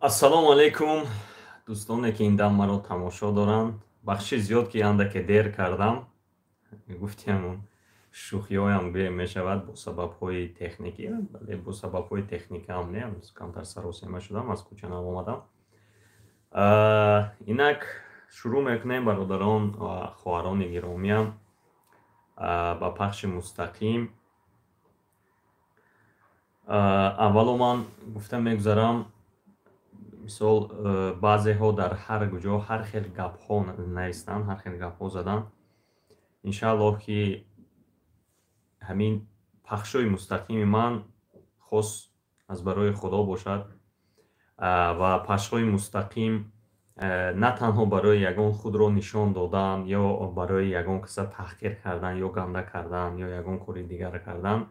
Ассалому алайкум, дӯстоне, ки ин дам маро тамошо доранд. Бахши зиёд, ки андаке дер кардам. Гуфтиам, шӯхиҳоям гӯем мешавад, бо сабабҳои техникӣ, бале, бо сабабҳои техникаам не, камтар саросема шудам, аз кӯча навомадам. Инак шурӯъ мекунем, бародарон ва хоҳарони гиромиам, ба пахши мустақим. Аввало ман гуфта мегузарам, мисол, баъзеҳо дар ҳар куҷо ҳар хел гапҳо навистанд, ҳар хел гапҳо заданд. Иншааллоҳ, ки ҳамин пахшҳои мустақими ман хос аз барои Худо бошад ва пахшҳои мустақим на танҳо барои ягон худро нишон додан ё барои ягон каса таҳқир кардан ё ганда кардан ё ягон кори дигар кардан.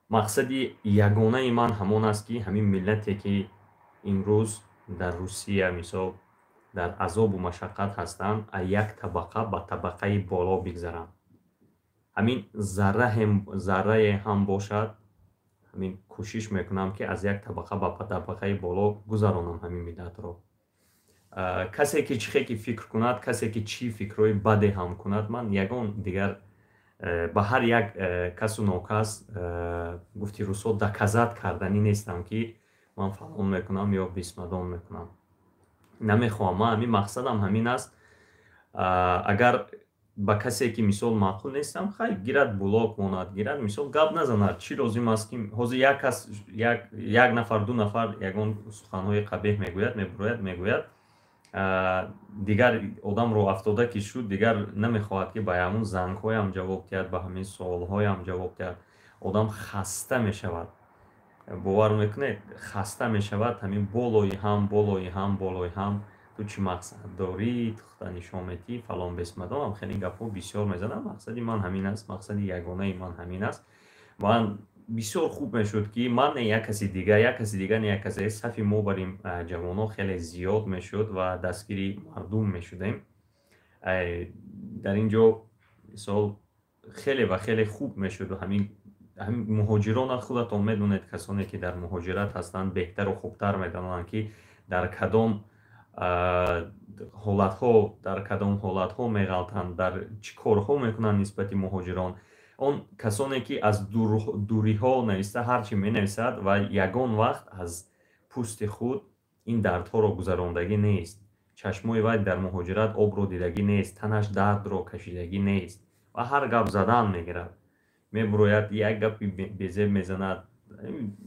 Мақсади ягонаи ман ҳамон аст, ки ҳамин миллате, ки имрӯз дар Русия, мисол, дар азобу машаққат ҳастанд, аз як табақа ба табақаи боло бигзаранд. Ҳамин заррае ҳам бошад, ҳамин кӯшиш мекунам, ки аз як табақа ба табақаи боло гузаронам ҳамин миллатро. Касе ки чӣ хе ки фикр кунад, касе ки чӣ фикрҳои баде ҳам кунад, ман ягон дигар ба ҳар як касу нокас, гуфти русҳо, доказать карданӣ нестам, ки ман фалон мекунам ё бисмадон мекунам. Намехоҳам. Ман ҳамин мақсадам ҳамин аст. Агар ба касе ки, мисол, маъқул нестам, хай, гирад, блок монад, гирад, мисол, гап назанад. Чӣ лозим аст, ки ҳозир як кас, як нафар, ду нафар ягон суханҳои қабеҳ мегӯяд, мебурояд, мегӯяд, дигар одамро афтода ки шуд, дигар намехоҳад, ки ба ҳамун зангҳоям ҷавоб диҳад, ба ҳамин суолҳоям ҷавоб диҳад. Одам хаста мешавад, бовар мекунед, хаста мешавад. Ҳамин болои ҳам, болои ҳам, болои ҳам: ту чӣ мақсад дорӣ, тухта нишон метӣ, фалон бесмадон, хеле гапҳо бисёр мезанам. Мақсади ман ҳамин аст, мақсади ягонаи ман ҳамин аст. Ман бисёр хуб мешуд, ки ман не, як каси дигар, як каси дигар не, як касе, сафи мо барим ҷавонҳо хеле зиёд мешуд ва дастгири мардум мешудем. Дар ин ҷо, мисол, хеле ва хеле хуб мешуд. Ҳамин муҳоҷирона худатон медонед, касоне ки дар муҳоҷират ҳастанд, беҳтару хубтар медонанд, ки дар кадом ҳолатҳо, дар кадом ҳолатҳо меғалтанд, дар чӣ корҳо мекунанд нисбати муҳоҷирон. Он касоне ки аз дуриҳо нависта ҳар чӣ менависад ва ягон вақт аз пӯсти худ ин дардҳоро гузарондагӣ нест, чашмои вай дар муҳоҷират обро дидагӣ нест, танаш дардро кашидагӣ нест ва ҳар гап задан мегирад, мебурояд, як гапи безеб мезанад.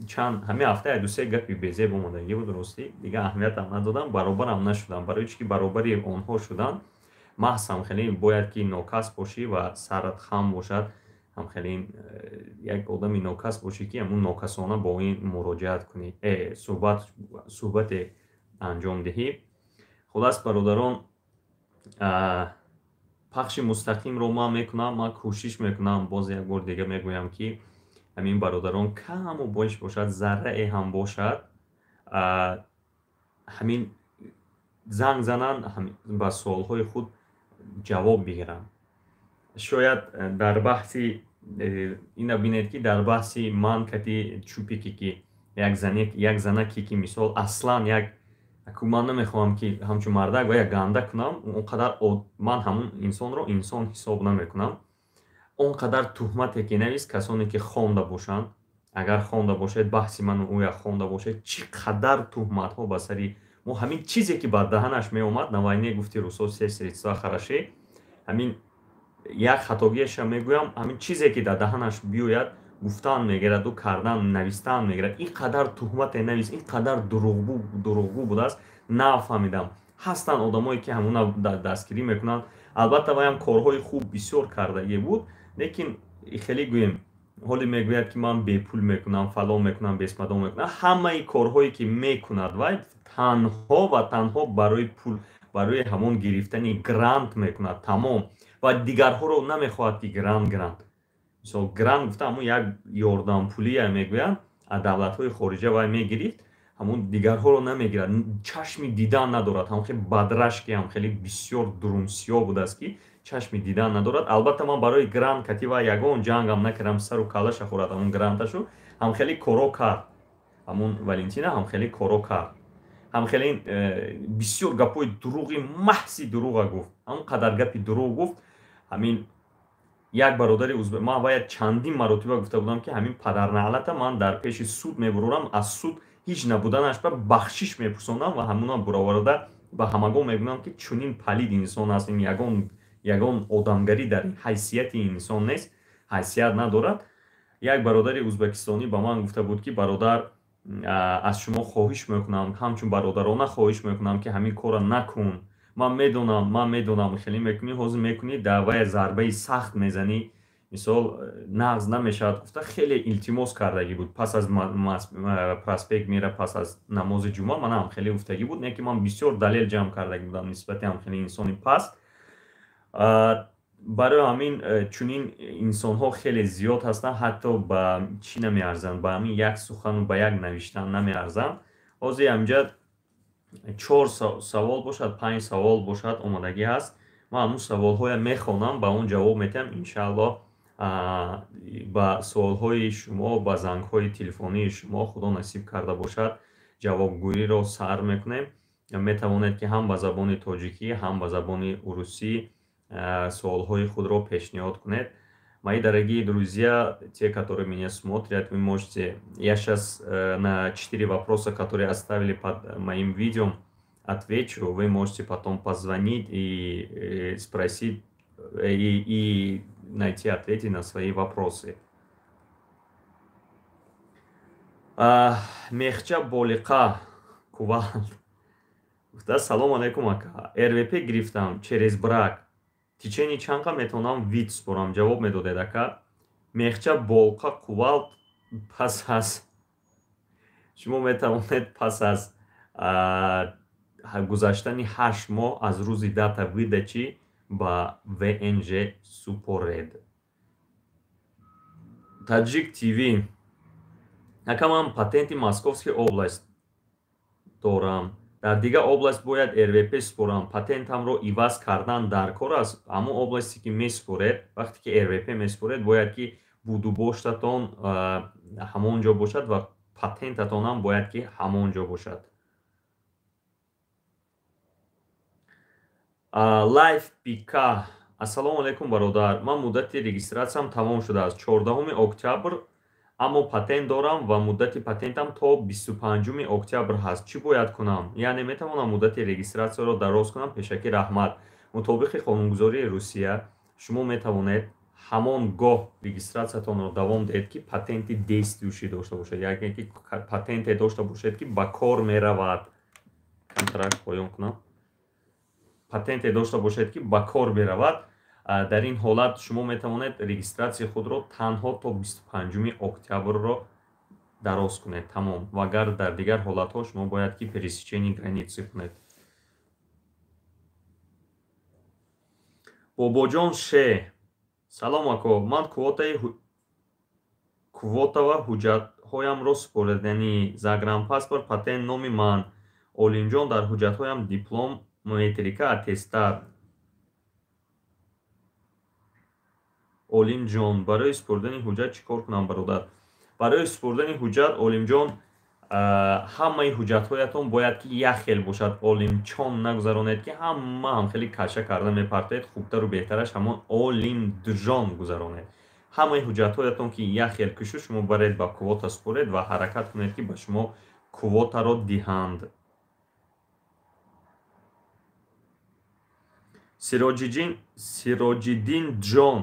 Чанд ҳамин ҳафта як дусе гапи безеб омодагӣ буд. Ростӣ, дигар аҳамиятам надодам, баробарам нашудам. Барои чӣ ки баробари онҳо шудан маҳз ҳам хеле бояд ки нокас бошӣ ва сарат хам бошад, ҳам хеле як одами нокас бошӣ, ки ҳамун нокасона бо ин муроҷиат кунӣ, суҳбате анҷом диҳӣ. Хулас, бародарон, пахши мустақимро ман мекунам, ман кӯшиш мекунам. Боз як бор дига мегӯям, ки ҳамин бародарон каму бош бошад, заррае ҳам бошад, ҳамин занг зананд, ба суолҳои худ ҷавоб бигиранд. Шояд дар баҳси ина бинед, ки дар баҳси ман кати чупике, ки як занаке, ки, мисол, аслан як ман намехоҳам, ки ҳамчун мардак ва як ганда кунам, он қадар ман ҳамун инсонро инсон ҳисоб намекунам. Он қадар туҳмате ки навист, касоне ки хонда бошанд, агар хонда бошед, баҳси ману ӯя хонда бошед, чӣ қадар туҳматҳо ба сари мо, ҳамин чизе ки ба даҳанаш меомад, на войне, гуфти русо, все средства хороши. Ҳамин як хатогиаша мегӯям: ҳамин чизе ки дар даҳанаш биёяд, гуфтан мегираду кардан, навистан мегирад. Ин қадар туҳмате навист, ин қадар дурӯғгӯ будааст, нафаҳмидам. Ҳастанд одамое ки ҳамуна дастгирӣ мекунанд. Албатта, ваям корҳои хуб бисёр кардагӣ буд, лекин хеле гӯем, ҳоле мегӯяд, ки ман бепул мекунам, фалон мекунам, бесмадон мекунам. Ҳамаи корҳое ки мекунад, вай танҳо ва танҳо барои пул, барои ҳамон гирифтани грант мекунад, тамом. Ва дигарҳоро намехоҳад, ки грант, мисол, грант гуфта, ҳамун як ёрдампулия мегӯянд, аз давлатҳои хориҷа вай мегирифт, ҳамун дигарҳоро намегирад. Чашми дидан надорад, ҳам хеле бадрашки, ҳам хеле бисёр дурумсиёҳ будааст, ки чашми дидан надорад. Албатта, ман барои грант кати вай ягон ҷангам накардам, сару каллаша хӯрад ҳамун гранташу. Ҳам хеле коро кард ҳамун Валентина, ҳам хеле коро кард. Ҳамхеле бисёр гапҳои дурӯғи маҳзи дурӯға гуфт, ҳамон қадар гапи дурӯғ гуфт. Ҳамин як бародари узбек, ман вая чандин маротиба гуфта будам, ки ҳамин падарнаълата ман дар пеши суд мебурорам, аз суд ҳеҷ набуданаш ба бахшиш мепурсонам ва ҳамуна буроварда ба ҳамагон мегӯям, ки чунин палид инсон аст, ин ягон одамгарӣ дар ҳайсияти инсон нест, ҳайсият надорад. Як бародари узбекистонӣ ба ман гуфта буд, ки бародар, аз шумо хоҳиш мекунам, ҳамчун бародарона хоҳиш мекунам, ки ҳамин корро накун. Ман медонам, хеле мекунӣ, ҳозир мекунӣ, даъвая зарбаи сахт мезанӣ, мисол нағз намешавад, гуфта хеле илтимос кардагӣ буд. Пас аз проспект Мира, пас аз намози ҷумъа ман ҳам хеле гуфтагӣ буд, не ки ман бисёр далел ҷамъ кардагӣ будам нисбати ҳамхеле инсони паст. Барои ҳамин чунин инсонҳо хеле зиёд ҳастанд, ҳатто ба чӣ намеарзанд, ба ҳамин як сухану ба як навиштан намеарзанд. Ҳозир ҳамҷа чор савол бошад, панҷ савол бошад, омодагӣ ҳаст. Ман ҳамун саволҳоя мехонам, ба он ҷавоб метиҳам, иншааллоҳ. Ба суолҳои шумо, ба зангҳои телефонии шумо, худо насиб карда бошад, ҷавобгӯиро сар мекунем. Метавонед, ки ҳам ба забони тоҷикӣ, ҳам ба забони урусӣ суолҳои худро пешниҳод кунед. Мои дорогие друзья, те, которые меня смотрят, вы можете. Я сейчас на четыре вопроса, которые оставили под моим видео, отвечу. Вы можете потом позвонить и спросить и найти ответы на свои вопросы. Мехча Болиқа Кувалд гуфта: «Салом алайкум, ака, РВП гирифтам через брак, течение чанқа метавонам вид спорам? Ҷавоб медодед, ака». Мехча Болқа Кувалд, пас аз шумо метавонед пас аз гузаштани 8 моҳ аз рӯзи дата выдачи ба ВНЖ супоред. Таҷик ТВ: «Ака, ман патенти Московский область дорам, дар дигар область бояд РВП супорам, патентамро иваз кардан дар кор аст?» Ҳамон областе ки месупоред, вақте ки РВП месупоред, бояд ки будубоштатон ҳамон ҷо бошад ва патентатонам бояд ки ҳамон ҷо бошад. Лайф Пика: «Ассалому алайкум, бародар, ман муддати регистратсиям тамом шудааст 14 октябр, аммо патент дорам ва муддати патентам то 25 октябр ҳаст. Чӣ бояд кунам? Яъне метавонам муддати регистратсияро дароз кунам? Пешакӣ раҳмат». Мутобиқи қонунгузории Русия, шумо метавонед ҳамон гоҳ регистратсиятонро давом диҳед, ки патенти действующий дошта бошед, яъне ки патенте дошта бошед, ки ба кор меравад. Камтарак поён кунам. Патенте дошта бошед, ки ба кор меравад. Дар ин ҳолат шумо метавонед регистратсияи худро танҳо то 25 октябрро дароз кунед, тамом. Ва агар дар дигар ҳолатҳо шумо бояд ки пересечение границы кунед. Бобоҷон Ше: «Салом, ако, ман квотава ҳуҷҷатҳоямро супориданӣ, загранпаспорт, патент номи ман Олимҷон, дар ҳуҷҷатҳоям диплом, метрика, аттестат Олимҷон. Барои супоридани ҳуҷҷат чӣ кор кунам, бародар?» Барои супоридани ҳуҷҷат, Олимҷон, ҳамаи ҳуҷҷатҳоятон бояд ки як хел бошад. Олимчон нагузаронед, ки ҳама ҳамхели каша карда мепартоед. Хубтару беҳтараш ҳамон Олимджон гузаронед. Ҳамаи ҳуҷҷатҳоятон ки як хел кишу, шумо баред, ба квота супоред ва ҳаракат кунед, ки ба шумо квотаро диҳанд. Сироҷиддин Ҷон: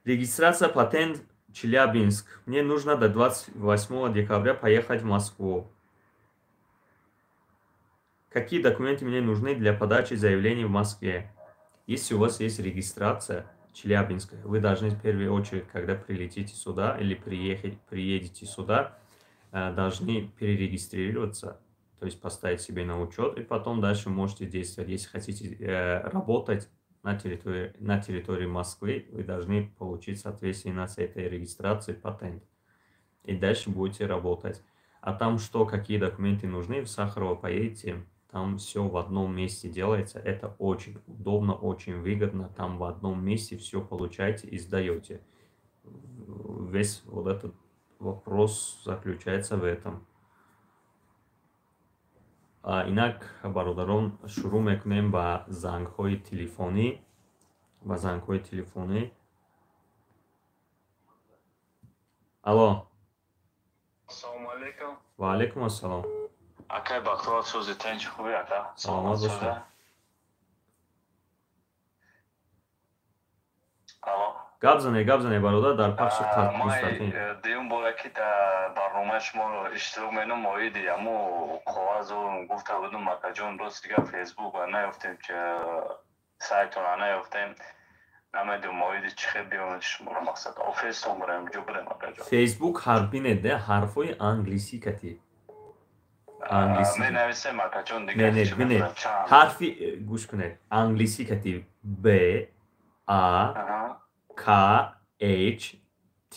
«Регистрация патент Челябинск. Мне нужно до 28 декабря поехать в Москву. Какие документы мне нужны для подачи заявления в Москве?» Если у вас есть регистрация челябинская, вы должны в первую очередь, когда прилетите сюда или приедете сюда, должны перерегистрироваться, то есть поставить себе на учет, и потом дальше можете действовать. Если хотите работать на территории Москвы, вы должны получить соответственно с этой регистрацией патент. И дальше будете работать. А там что, какие документы нужны, в Сахарово поедете, там все в одном месте делается. Это очень удобно, очень выгодно. Там в одном месте все получаете и сдаете. Весь вот этот вопрос заключается в этом. Инак, бародарон, шурӯъ мекунем ба зангҳои телефонӣ. Ба зангҳои телефонӣ. Алло. Ассалому алайкум. Ва алайкум ассалом. Акай Бахтовар, сӯзи тинч, хубӣ, ака? Саломат бошед. Алло. Гап занед, гап занед, бародар, дар пахши мустақим. Дуюм боре ки дар барномаи шумо иштирок менам, оиди ҳамо коғазу гуфта будум, акаҷон, рост дигар Фейсбук наёфтем, сайтона наёфтем. Намедонам оиди чӣ хел биёмед шуморо, мақсад офистон бурем, ҷо бурем, акаҷон. Фейсбук ҳарф бинед, ҳарфҳои англисӣ кати. Англисӣ. Менависем, акаҷон, Не, дигар не, чӣ бинед. мекунам, чанд? Ҳарфи гӯш кунед. Англисӣ кати Б А К H Т.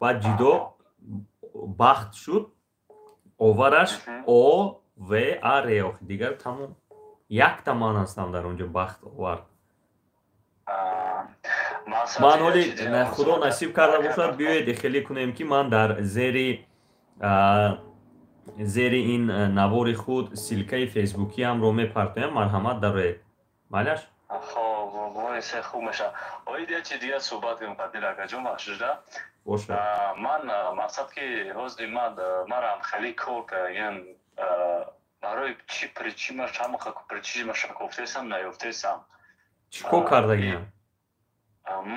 Баъд ҷудо бахт шуд, овараш О В А Р, охи дигар тамом. Якта ман ҳастам дар он ҷо бахт овар. Ман ҳоли Худо насиб карда бошад, биёед хеле кунем, ки ман дар зери ин навори худ ссылкаи фейсбукиамро мепартоям, марҳамат, дароед. Майлаш? Хоб, се хуб мешавад. Оид як чи дигар суҳбат кунем, қадир акаҷон, бахшида. Бошад. Ман мақсад ки ҳозир ман марам хеле кор кардагиам, барои чӣ причинаш, ҳамақа причинаш кофтесам, наёфтесам. Чӣ кор кардагиам?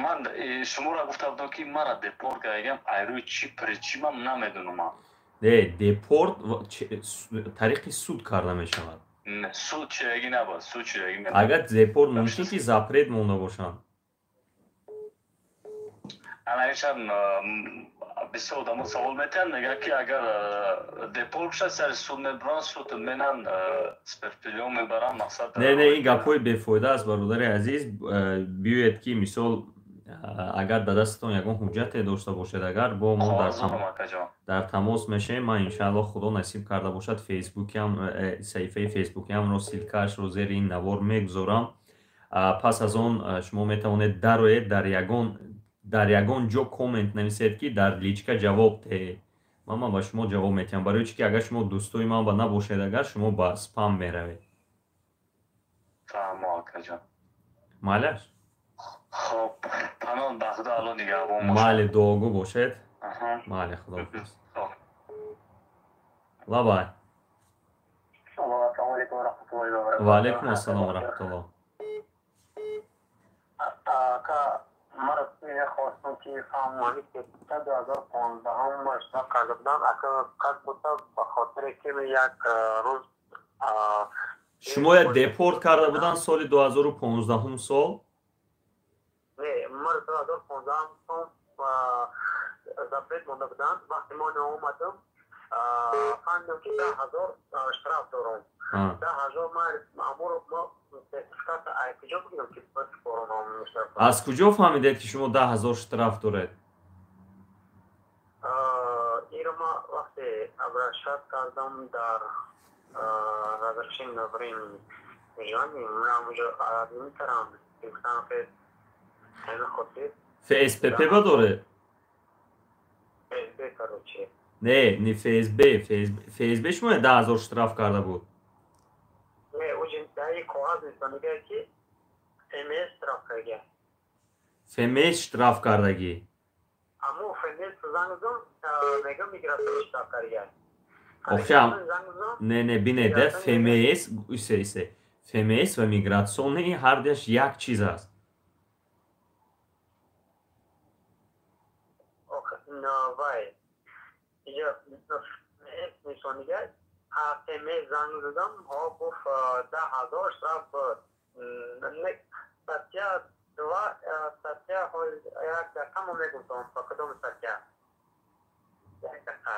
Ман шуморо гуфта будам, ки мара депорт кардагиам, айрӯи чӣ причинам намедонам. Не, депорт тариқи суд карда мешавад. Суд чидаги набуд, суд чидаги набуд. Агар депорт мумкин ки запрет монда бошанд. Анаишам бисёр одамо савол метиҳанд, мегӯянд, ки агар депорт шад, сари суд мебаранд, суд менан, спецприём мебаранд, мақсад. Не, не, ин гапҳои бефоида аст, бародари азиз. Биёед, ки мисол, агар дар дастатон ягон ҳуҷҷате дошта бошед, агар бо мо дар тамос мешавем, ман иншааллоҳ, Худо насиб карда бошад, фейсбукиам, саҳифаи фейсбукиамро ссылкаашро зери ин навор мегузорам. Пас аз он шумо метавонед дароед, дар ягон ҷо коммент нависед, ки дар личка ҷавоб диҳед. Ман ба шумо ҷавоб метиҳам, барои чӣ ки агар шумо дӯстои ман ба набошед, агар шумо ба спам меравед. Фаҳмо, акаҷон. Майлаш? Хоб, паноҳ ба Худо, Алло нигаҳбон. Майли, дуогӯ бошед. Майли, худоҳофиз, лабай. Ва алайкум ассалом ва раҳматуллоҳ. Маро мехостам, ки фаҳмонӣ, ки 2015-ум иштирок карда будам, ака, как будто ба хотире ки як рӯз. Шумоя депорт карда буданд соли 2015-ум сол? Не, маро 2015-ум сол запрет монда буданд. Вақте мо наомадам, фаҳмидам, ки 10 000 штраф дорам. 10 000 ман аморо сертификат куҷо бигирам, ки? Аз куҷо фаҳмидед, ки шумо 10 000 штраф доред? Инро ма вақте обращать кардам дар разрешение на времени проживания, ман администрам гуфтам, ки ҳамин хотир. ФСПП ба доред? ФСБ, короче. Не, не ФСБ. ФСБ шумо 10 000 штраф карда буд? Не, уже даи коғаз нест, мегӯяд, ки ФМС штраф карда. ФМС штраф кардагӣ? Аммо ФМС занг задам, мегӯям, миграция штраф карда. Охи, не, не, бинед, ФМС исе исе ФМС ва миграционный ҳардуяш як чиз аст. Вай, нишонига ФМС занг задам, ҳо, гуфт, 10 000 штраф буд, статья два, статья, як дақиқа, мо мегуфтам ба кадом статья, як дақиқа.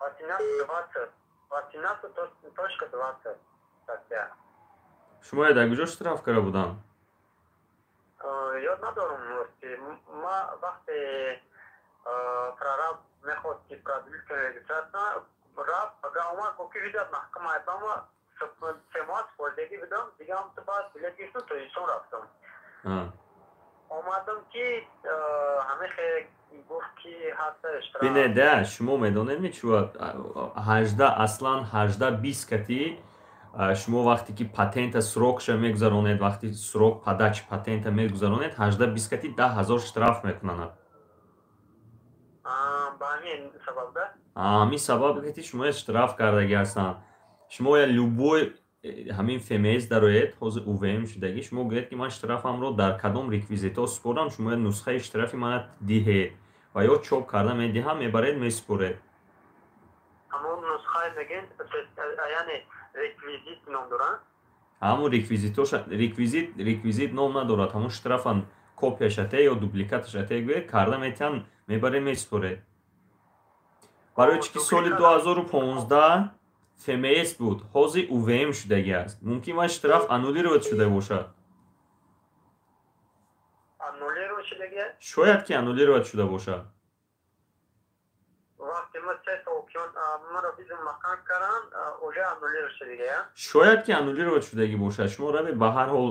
18.20, 18.20 статья. Шумо дар куҷо штраф карда буданд? Ёд надорам, рости. Ма вақте прораб мехост, ки продлить регистрация, рафт, пага омад, гуфт, ки видят маҳкама, бама. 3 моҳ супордагӣ будам, дигар ҳам баъд билет гирифтам, Тоҷикистон рафтам. Омадам, ки ҳамин гуфт, ки ҳаста штраф. Бинеда, шумо медонед, чува ҳажда, аслан 18-20 кати шумо вақте ки патента срок ша мегузаронед, вақти срок подачи патента мегузаронед, 18-20 кати 10 000 штраф мекунанд. Ба ҳамин сабаб да? Ҳамин сабаб кати шумо штраф кардагӣ ҳастанд. Шумо я любой ҳамин ФМС дароед, ҳозир УВМ шудагӣ, шумо гӯед, ки ман штрафамро дар кадом реквизитҳо супорам, шумо я нусхаи штрафи мана диҳед ва ё чоп карда медиҳам, мебаред, месупоред. Ҳамон нусхаи мегӯед, яъне реквизит ном доранд? Ҳамон реквизитоша, реквизит ном надорад, ҳамон штрафан копияшате ё дубликаташате гӯед, карда метиҳанд, мебаред, месупоред. Барои чӣ ки соли 2015 ФМС буд, ҳозир УВМ шудагӣ аст. Мумкин вай штраф аннулировать шуда бошад. Аннулировать шудагӣ? Шояд, ки аннулировать шуда бошад. Вақте ма 3 сол маро визу маҳкам карданд, уже аннулировать шудагӣ? Шояд, ки аннулировать шудагӣ бошад. Шумо равед, ба ҳар ҳол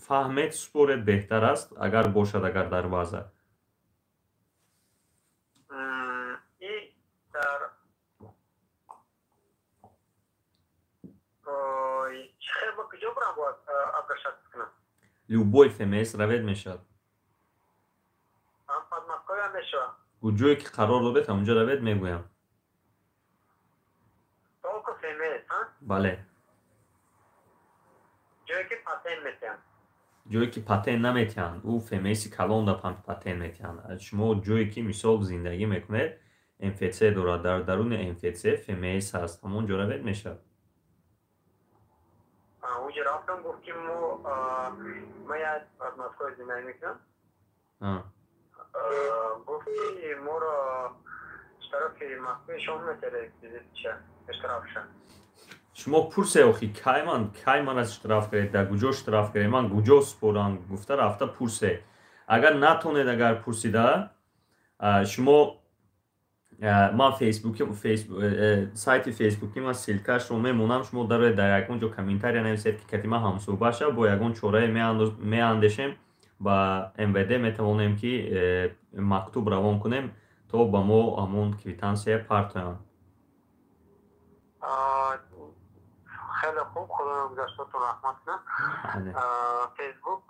фаҳмед, супоред, беҳтар аст, агар бошад, агар дар база. И дар чӣ хел, ба куҷо бурам, бояд обращаться кунам? Любой ФМС равед, мешавад. Ҳам Подмосковье мешавад? Ҷое ки қарор додед, ҳамонҷо равед, мегӯям. Только ФМС, а? Бале. Ҷое ки патент метиҳанд? Ҷое ки патент наметиҳанд, ӯ ФМСи калон да патент метиҳанд. Шумо ҷое ки, мисол, зиндагӣ мекунед, МФЦ дорад, дар даруни МФЦ ФМС ҳаст, ҳамон ҷо равед, мешавад. Уҷо рафтам, гуфт, ки мо, ма як Подмосковье зиндагӣ мекунам, гуфт, ки моро штрафи Москваи шом метиҳад, реквизитша, штрафша. Шумо пурсе охи, кай ман аз штраф кардед, дар куҷо штраф кардед, ман куҷо супорам гуфта, рафта пурсе. Агар натонед, агар пурсида шумо, ман фейсбуки, сайти фейсбуки ман ссылка шро мемонам, шумо дароед, дар ягон ҷо комментария нависед, ки кати ман ҳамсӯҳбат шав, бо ягон чорае меандешем, ба МВД метавонем, ки мактуб равон кунем, то ба мо ҳамон квитансия партоянд. Хеле хуб, Худо гузаштатон раҳмат кунад. Фейсбук.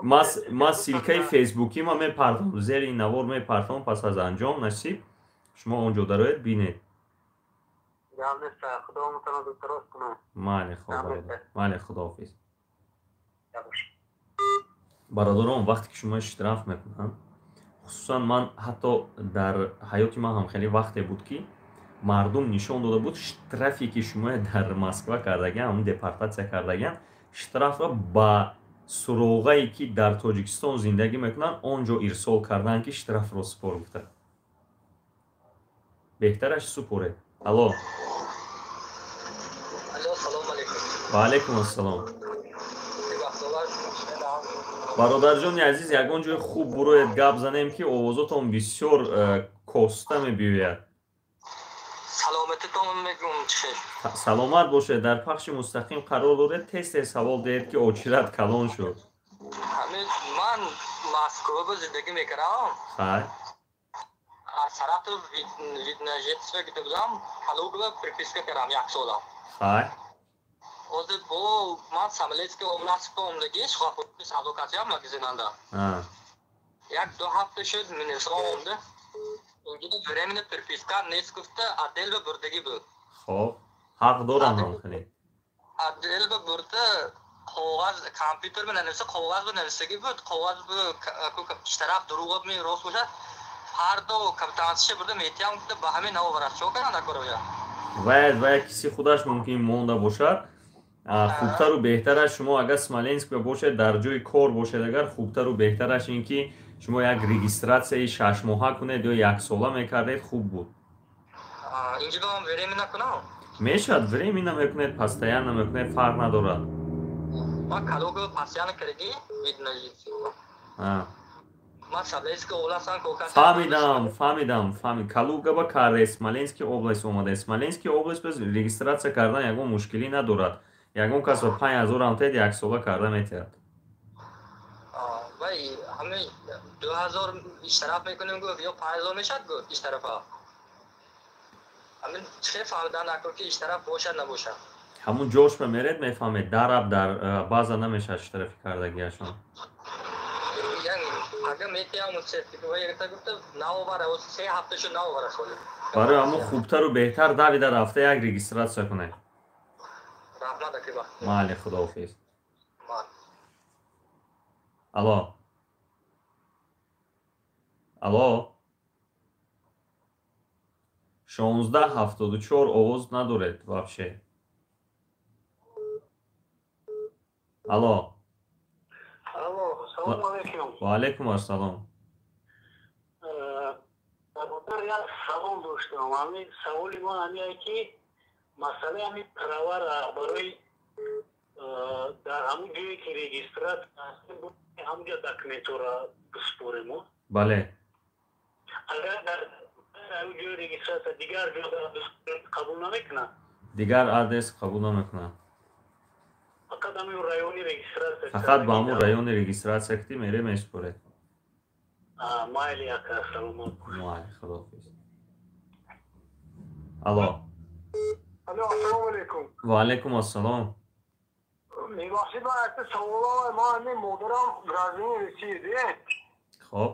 Ман ссылка и фейсбукӣ ма мепартам, зери ин навор мепартам, пас аз анҷом, насиб, шумо он ҷо дароед, бинед. Майли, майли, худоҳофиз, бародарон. Вақте ки шумо штраф мекунанд, хусусан ман, ҳатто дар ҳаёти ман ҳам хеле вақте буд, ки мардум нишон дода буд штрафе, ки шумо дар Москва кардагиан, ҳамн депортатсия кардагиан, штрафро ба суроғае, ки дар Тоҷикистон зиндагӣ мекунанд, он ҷо ирсол карданд, ки штрафро супор гуфта. Беҳтараш супоред. Алло. Ва алайкум ассалом, бародарҷони азиз. Ягон ҷои хуб буроед, гап занем, ки овозотон бисёр коста мебиёяд. Саломатитон мегум, чихел? Саломат бошед, дар пахши мустақим қарор доред. Тез тез савол диҳед, ки очират калон шуд. Ҳамин ман Москва зиндагӣ мекардам. Хай. Аз Саратов вид на жительство гирифта будам, Калугова прописка кардам як сола. Ҳозир бо ман Смоленский область омдагӣ, шоҳпути савдокатиям магазинанда. Як 2 ҳафта шуд, минесон омда. Инҷо временно прописка нест гуфта, отдел ба бурдагӣ буд. Хоб, ҳақ дорам ҳам хеле. Отдел ба бурда, коғаз компютер ба нависа, коғаз ба нависагӣ буд, коғаз бу штраф дурӯғ ми рост бошад, фардо квитансияша бурда метиҳам гуфта, ба ҳамин наоварад. Чо кардан накоровя? Вай киси худаш мумкин монда бошад. Хубтару беҳтараш, шумо агар Смоленск бошед, дар ҷои кор бошед, агар хубтару беҳтараш ин ки шумо як регистратсияи 6 моҳа кунед ё яксола мекардед, хуб буд. Инҷо временно кунам? Мешавад, временно мекунед, постоянно мекунед, фарқ надорад. Ман Калуга постоянно кардагӣ вид на жительство. Ман Смоленский областан. Фаҳмидам, фаҳмидам, фаҳмид. Калуга ба карда, Смоленский область омада. Смоленский область ба регистрация кардан ягон мушкилӣ надорад. Ягон кас ба 5000 ам тед, яксола карда метиҳад. Вай ҳамин 2000 иштараф мекунем, гуфт, ё 5000 мешад, гуфт, иштарафа. Ҳамин чӣ фаҳмидан накун, ки иштараф бошад, набошад? Ҳамун ҷошба меред, мефаҳмед. Дараб дар баъза намешавад штрафи кардагиашон. Ага, метиҳам сертификат, гуфта, наовара, 3 ҳафта шуд, наовара соли. Барои ҳамун хубтару беҳтар давида рафта як регистрация кунед. Раҳмат, акиба. Майли, худоҳофиз. Алло, алло, 1674, овоз надоред вообще. Алло. Алло, салому алейкум. Ва алейкум ассалом. Бародар, як савол доштам. Ҳамин саволи ман ҳамие, ки масъалаи ҳамин правара барои дар ҳамун ҷое, ки регистрация, ҳамунҷа документҳоро биспорему? Бале. Агар дар ҳамун ҷои регистрация дигар ҷо қабул намекунад? Дигар адрес қабул намекунад. Фақат ҳамин райони регистрация? Фақат ба ҳамун райони регистрация ки мере, меспоред. Майли, ака, саломат. Майли, худоҳофиз. Алло. Алло, ассалому алейкум. Ва алейкум ассалом. Мебахшид, ман якта саволам. Ман ҳамин модарам гражданин Россия де. Хоб.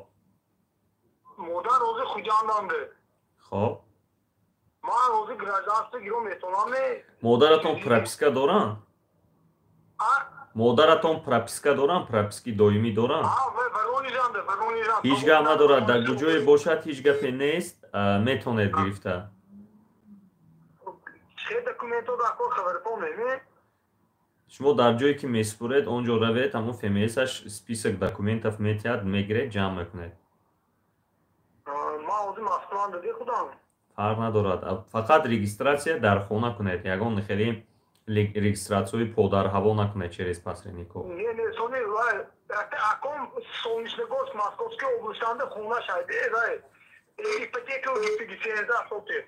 Модар ҳозир Хуҷанданде. Хоб. Ман ҳозир гражданство гиром метавонам? Модаратон прописка доранд? Модаратон прописка доранд, прописки доимӣ доранд? Ҳеҷ гап надорад, дар куҷое бошад, ҳеҷ гапе нест, метавонед гирифта. Чӣ документҳо дар кор, хабаратон меме? Шумо дар ҷое, ки месупоред, он ҷо равед, ҳамон ФМСаш список документов метиҳад, мегиред, ҷамъ мекунед. Ман ҳозир Москваам дади худам. Фарқ надорад, фақат регистрация дар хона кунед, ягон хеле регистрацияи подарҳаво накунед через посредников. Не, не, сони вай аком Солнечногорск, Московской областанда хона шайде, вай ипотека гифтиги 13 сотих.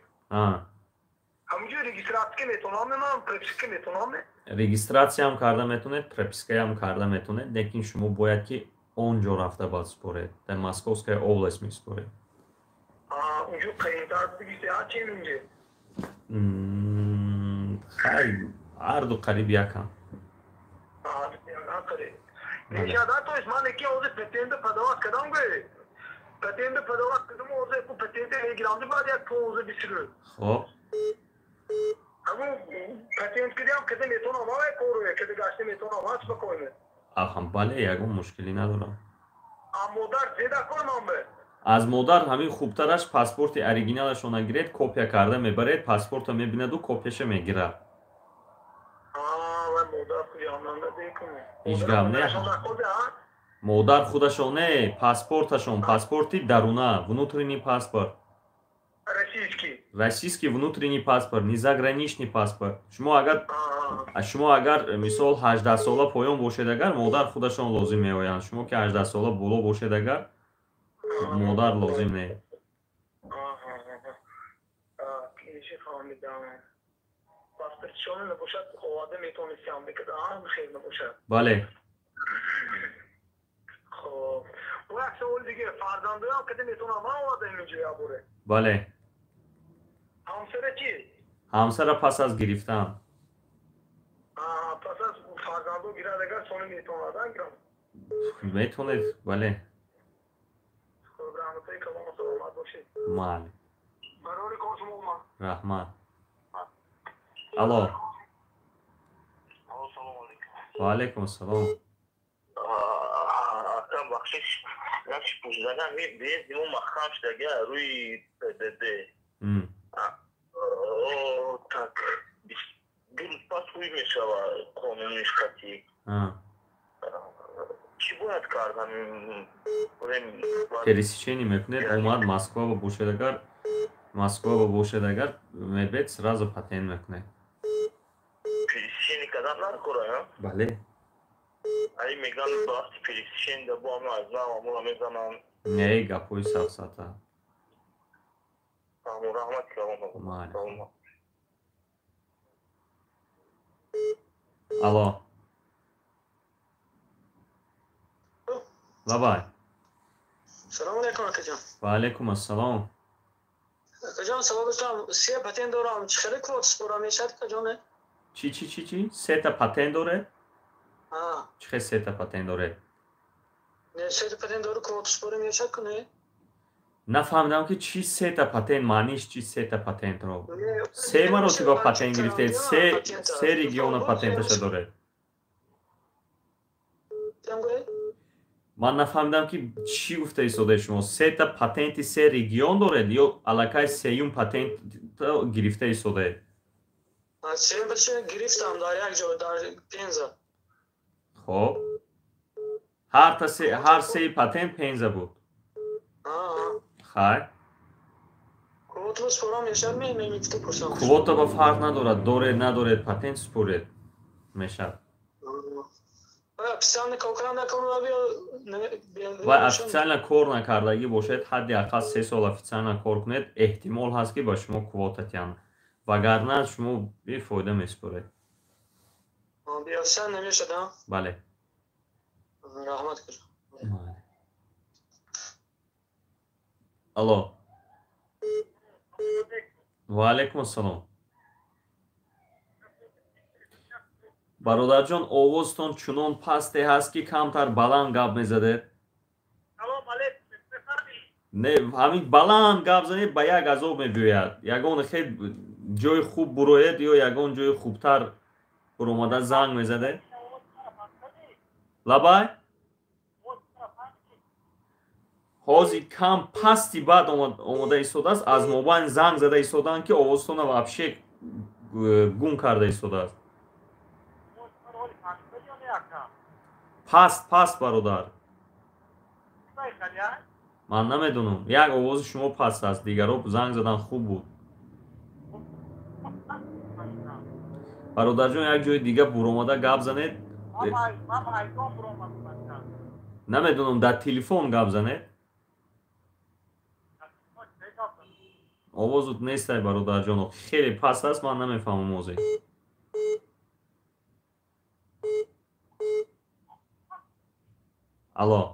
Ҳамунҷо регистрация метавонам ман, прописка метавонам? Регистрацияам карда метавонед, пропискаам карда метавонед, лекин шумо бояд, ки он ҷо рафта баъд супоред, дар Московская область месупоред. Унҷо қиинтар бигиси чи инҷо? Хай, ҳарду қариб якам. Мешада, то есть ман яки ҳозир патента подавать кардам, гӯй, патента подавать кардам, ҳозир патента мегирам, баъд як 15-20 рӯз. Хоб. Ҳамун патент кардиам, када метавонам, ҳавай кору када гашта метавонам, ҳа, спокойно? Аҳам, бале, ягон мушкилӣ надорам. А модар зеда кор ман бе? Аз модар ҳамин хубтараш паспорти оригиналашона гиред, копия карда мебаред, паспорта мебинаду копияша мегирад. Ҳеҷ гап не, модар худашон не, паспорташон, паспорти даруна, внутренний паспорт. Российский? Российский внутренний паспорт, не заграничный паспорт. Шумо агар, мисол, 18сола поён бошед, агар модар худашон лозим меоянд. Шумо ки 18сола боло бошед, агар модар лозим не. Фаҳмидам. Паспортшон набошад, оварда метавонистам бикарда, хел набошад? Бале. Хоб, як саволи дига: фарзандоям када метавонам ман оварда инҷо яборе? Бале. Ҳамсара чӣ? Ҳамсара пас аз гирифтан. Пас аз фарзандо гирад, агар сони метавонад гирам? Метавонед, бале. Хоб, раҳматои калом, саломат бошед. Майли. Барори кор шумо. Раҳмат. Алло. Ва алайкум ассалом. Акам, бахшиш, як чиз пурсиданам. Въезди мо маҳкам шудага рӯи ПДД. Так, 2 рӯз пас ҳуй мешава қонуниш қатъӣ. Чӣ бояд кардам? Пересечение мекунед, омад Москва ба бошед, агар Москва ба бошед, агар мебед, сразу патент мекунед. Пересечение кардан наркора? Бале. Ай, меган, вақти пересечение да бо ама аз нав амура мезананд. Не, гапҳои сафсата. Раҳмат. Майли. Алло. Лабай. Салому алейкум, акаҷон. Ва алейкум ассалом. Акаҷон, савол доштам. Се патент дорам. Чӣ хеле квот спора мешавад, акаҷон? Чӣ, чӣ, чӣ, чӣ? Сета патент доре? Чӣ хел сета патент доре? Не, сета патент дору, квот спора мешавад ку не? Нафаҳмидам, ки чӣ сета патент, маъниш чӣ сета патентро? Се маротиба патент гирифтед, се региона патенташа доред. Ман нафаҳмидам, ки чӣ гуфта истодаед шумо. Сета патенти се регион доред ё аллакай сеюм патент гирифта истодаед? Сеюм патент гирифтам дар як ҷо, дар Пенза. Хоб, ҳар сеи патент Пенза буд? Хайр, квота ба фарқ надорад, доред, надоред, патент супоред, мешавад. Ва официально кор накардагӣ бошед, ҳадди ақал 3 сол официально кор кунед, эҳтимол ҳаст, ки ба шумо квота тиҳанд, вагарна шумо бефоида месупоред. Бале. Раҳмат. Алло, ва алайкум ассалом. Бародарҷон, овозтон чунон пасте ҳаст, ки камтар баланд гап мезадед. Не, ҳамин баланд гап занед, ба як азоб мебиёяд. Ягон хел ҷои хуб буроед ё ягон ҷои хубтар буромада занг мезадед. Лабай, ҳозир кам пасти баъд омода истодааст. Аз мобайн занг зада истодаанд, ки овозтона вообще гум карда истодааст. Паст, паст, бародар. Ман намедонам, як овози шумо паст аст, дигаро занг задан хуб буд. Бародарҷон, як ҷои дига буромада гап занед. Намедонам, дар телефон гап занед. Овозут нестай, бародарҷоно, хеле паст аст, ман намефаҳмам ҳозир. Алло.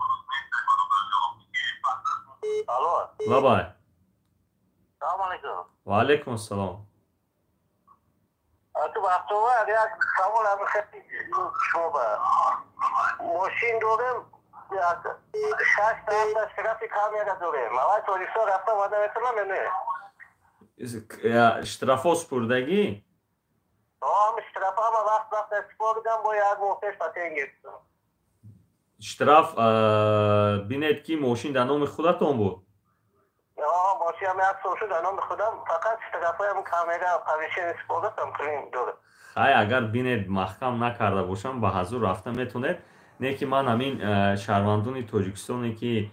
Алло. Лабай. Салому алейкум. Ва алейкум ассалом. Ту вақтова як савол ами хеле шумо ба мошин дорем, шаш та штрафи камера дорем. Аввал Тоҷикистон рафта омада метавонам ё не? Штрафо супурдагӣ? Штраф ҳама вақт вақт супоридам, бо як моҳ пеш патент гирифтам. Штраф бинед, ки мошин дар номи худатон буд? Мошинам як сол шуд дар номи худам, фақат штрафҳоям камера повышение супоридам, пулим дорад. Хай, агар бинед, маҳкам накарда бошам, ба ҳазур рафта метавонед. Не ки ман ҳамин шаҳрвандони Тоҷикистоне, ки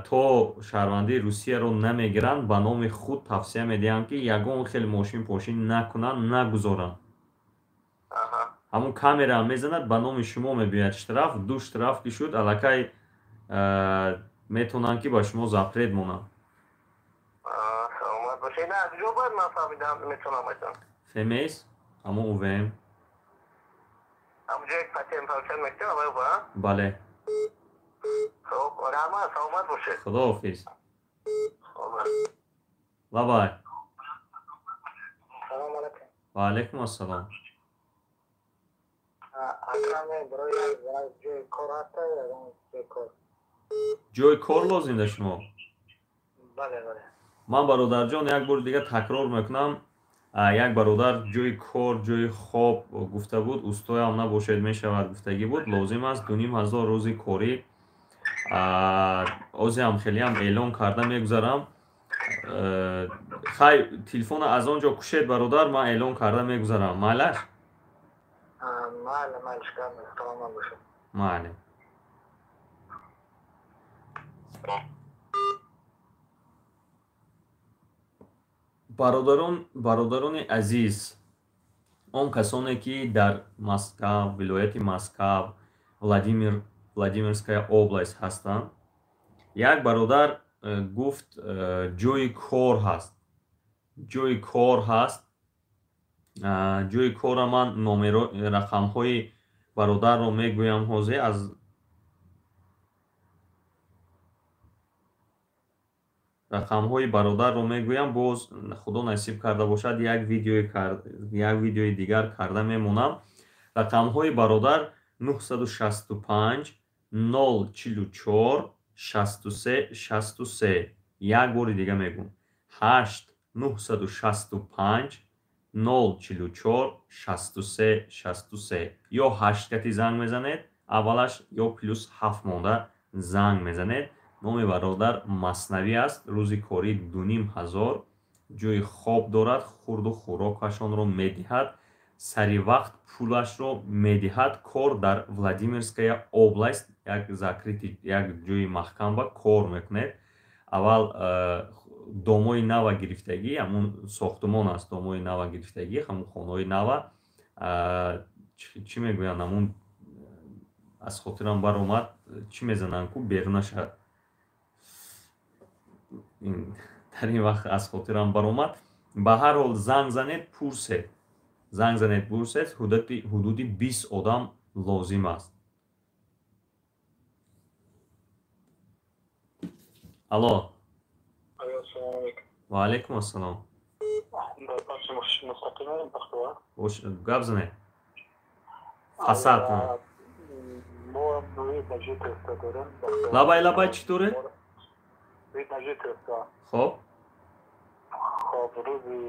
то шаҳрвандии Русияро намегиранд, ба номи худ тавсия медиҳам, ки ягон хел мошин пошин накунанд, нагузоранд. Ҳамун камераам мезанад, ба номи шумо мебиёяд штраф. Ду штраф ки шуд, аллакай метавонанд, ки ба шумо запрет монанд. Саломат бошед. На, куҷо бояд ман фаҳмидам метавонам айтам? ФМС, ҳамун УВМ. Ҳамун ҷое патент получать мекунем, аввал ба? Бале. Хоб, раҳмат, саломат бошед. Худоҳофиз. Лабай. Салому алайкум. Ва алайкум ассалом. Акрам, барои ҷои кор ҳаста, ягон ҷои кор? Ҷои кор лозим да шумо? Бале, бале. Ман, бародарҷон, як бори дига такрор мекунам. Як бародар ҷои кор, ҷои хоб гуфта буд, устоям набошед, мешавад гуфтагӣ буд. Лозим аст 2500 рӯзи корӣ. Озиам хелеам эълон карда мегузарам. Хай, телефона аз он ҷо кушед, бародар, ман эълон карда мегузарам, майлаш? Майли, майли, саломат бошед. Майли. Бародарон, бародарони азиз, он касоне, ки дар Москав, вилояти Москав, Владимир, Владимирская область ҳастанд, Як бародар гуфт, ҷои кор ҳаст, ҷои кор ҳаст. Ҷои корра ман номеро, рақамҳои бародарро мегӯям ҳозир. Аз рақамҳои бародарро мегӯям, боз худо насиб карда бошад, як видеои дигар карда мемонам. Рақамҳои бародар 965 044 63 63. Як бори дига мегӯм: 8 965 044 63 63. Ё 8 кати занг мезанед аввалаш, ё плюс 7 монда занг мезанед. Номи бародар Маснавӣ аст. Рӯзи корӣ 2500, ҷои хоб дорад, хурду хӯрокашонро медиҳад, сари вақт пулашро медиҳад. Кор дар Владимирская область, як закрытый, як ҷои маҳкам ба кор мекунед. Аввал домои нава гирифтагӣ, ҳамун сохтумон аст, домои нава гирифтагӣ, ҳамун хонаҳои нава, чӣ мегӯянд, ҳамун аз хотирам баромад, чӣ мезананд ку берунаша, дар ин вақт аз хотирам баромад. Ба ҳар ҳол занг занед, пурсед, занг занед, пурсед. Ҳудуди 20 одам лозим аст. Алло, ва алайкум ассалом. Гап занед, фасад. Лабай, лабай, чӣ доред? Хоб. Хоб, рӯзи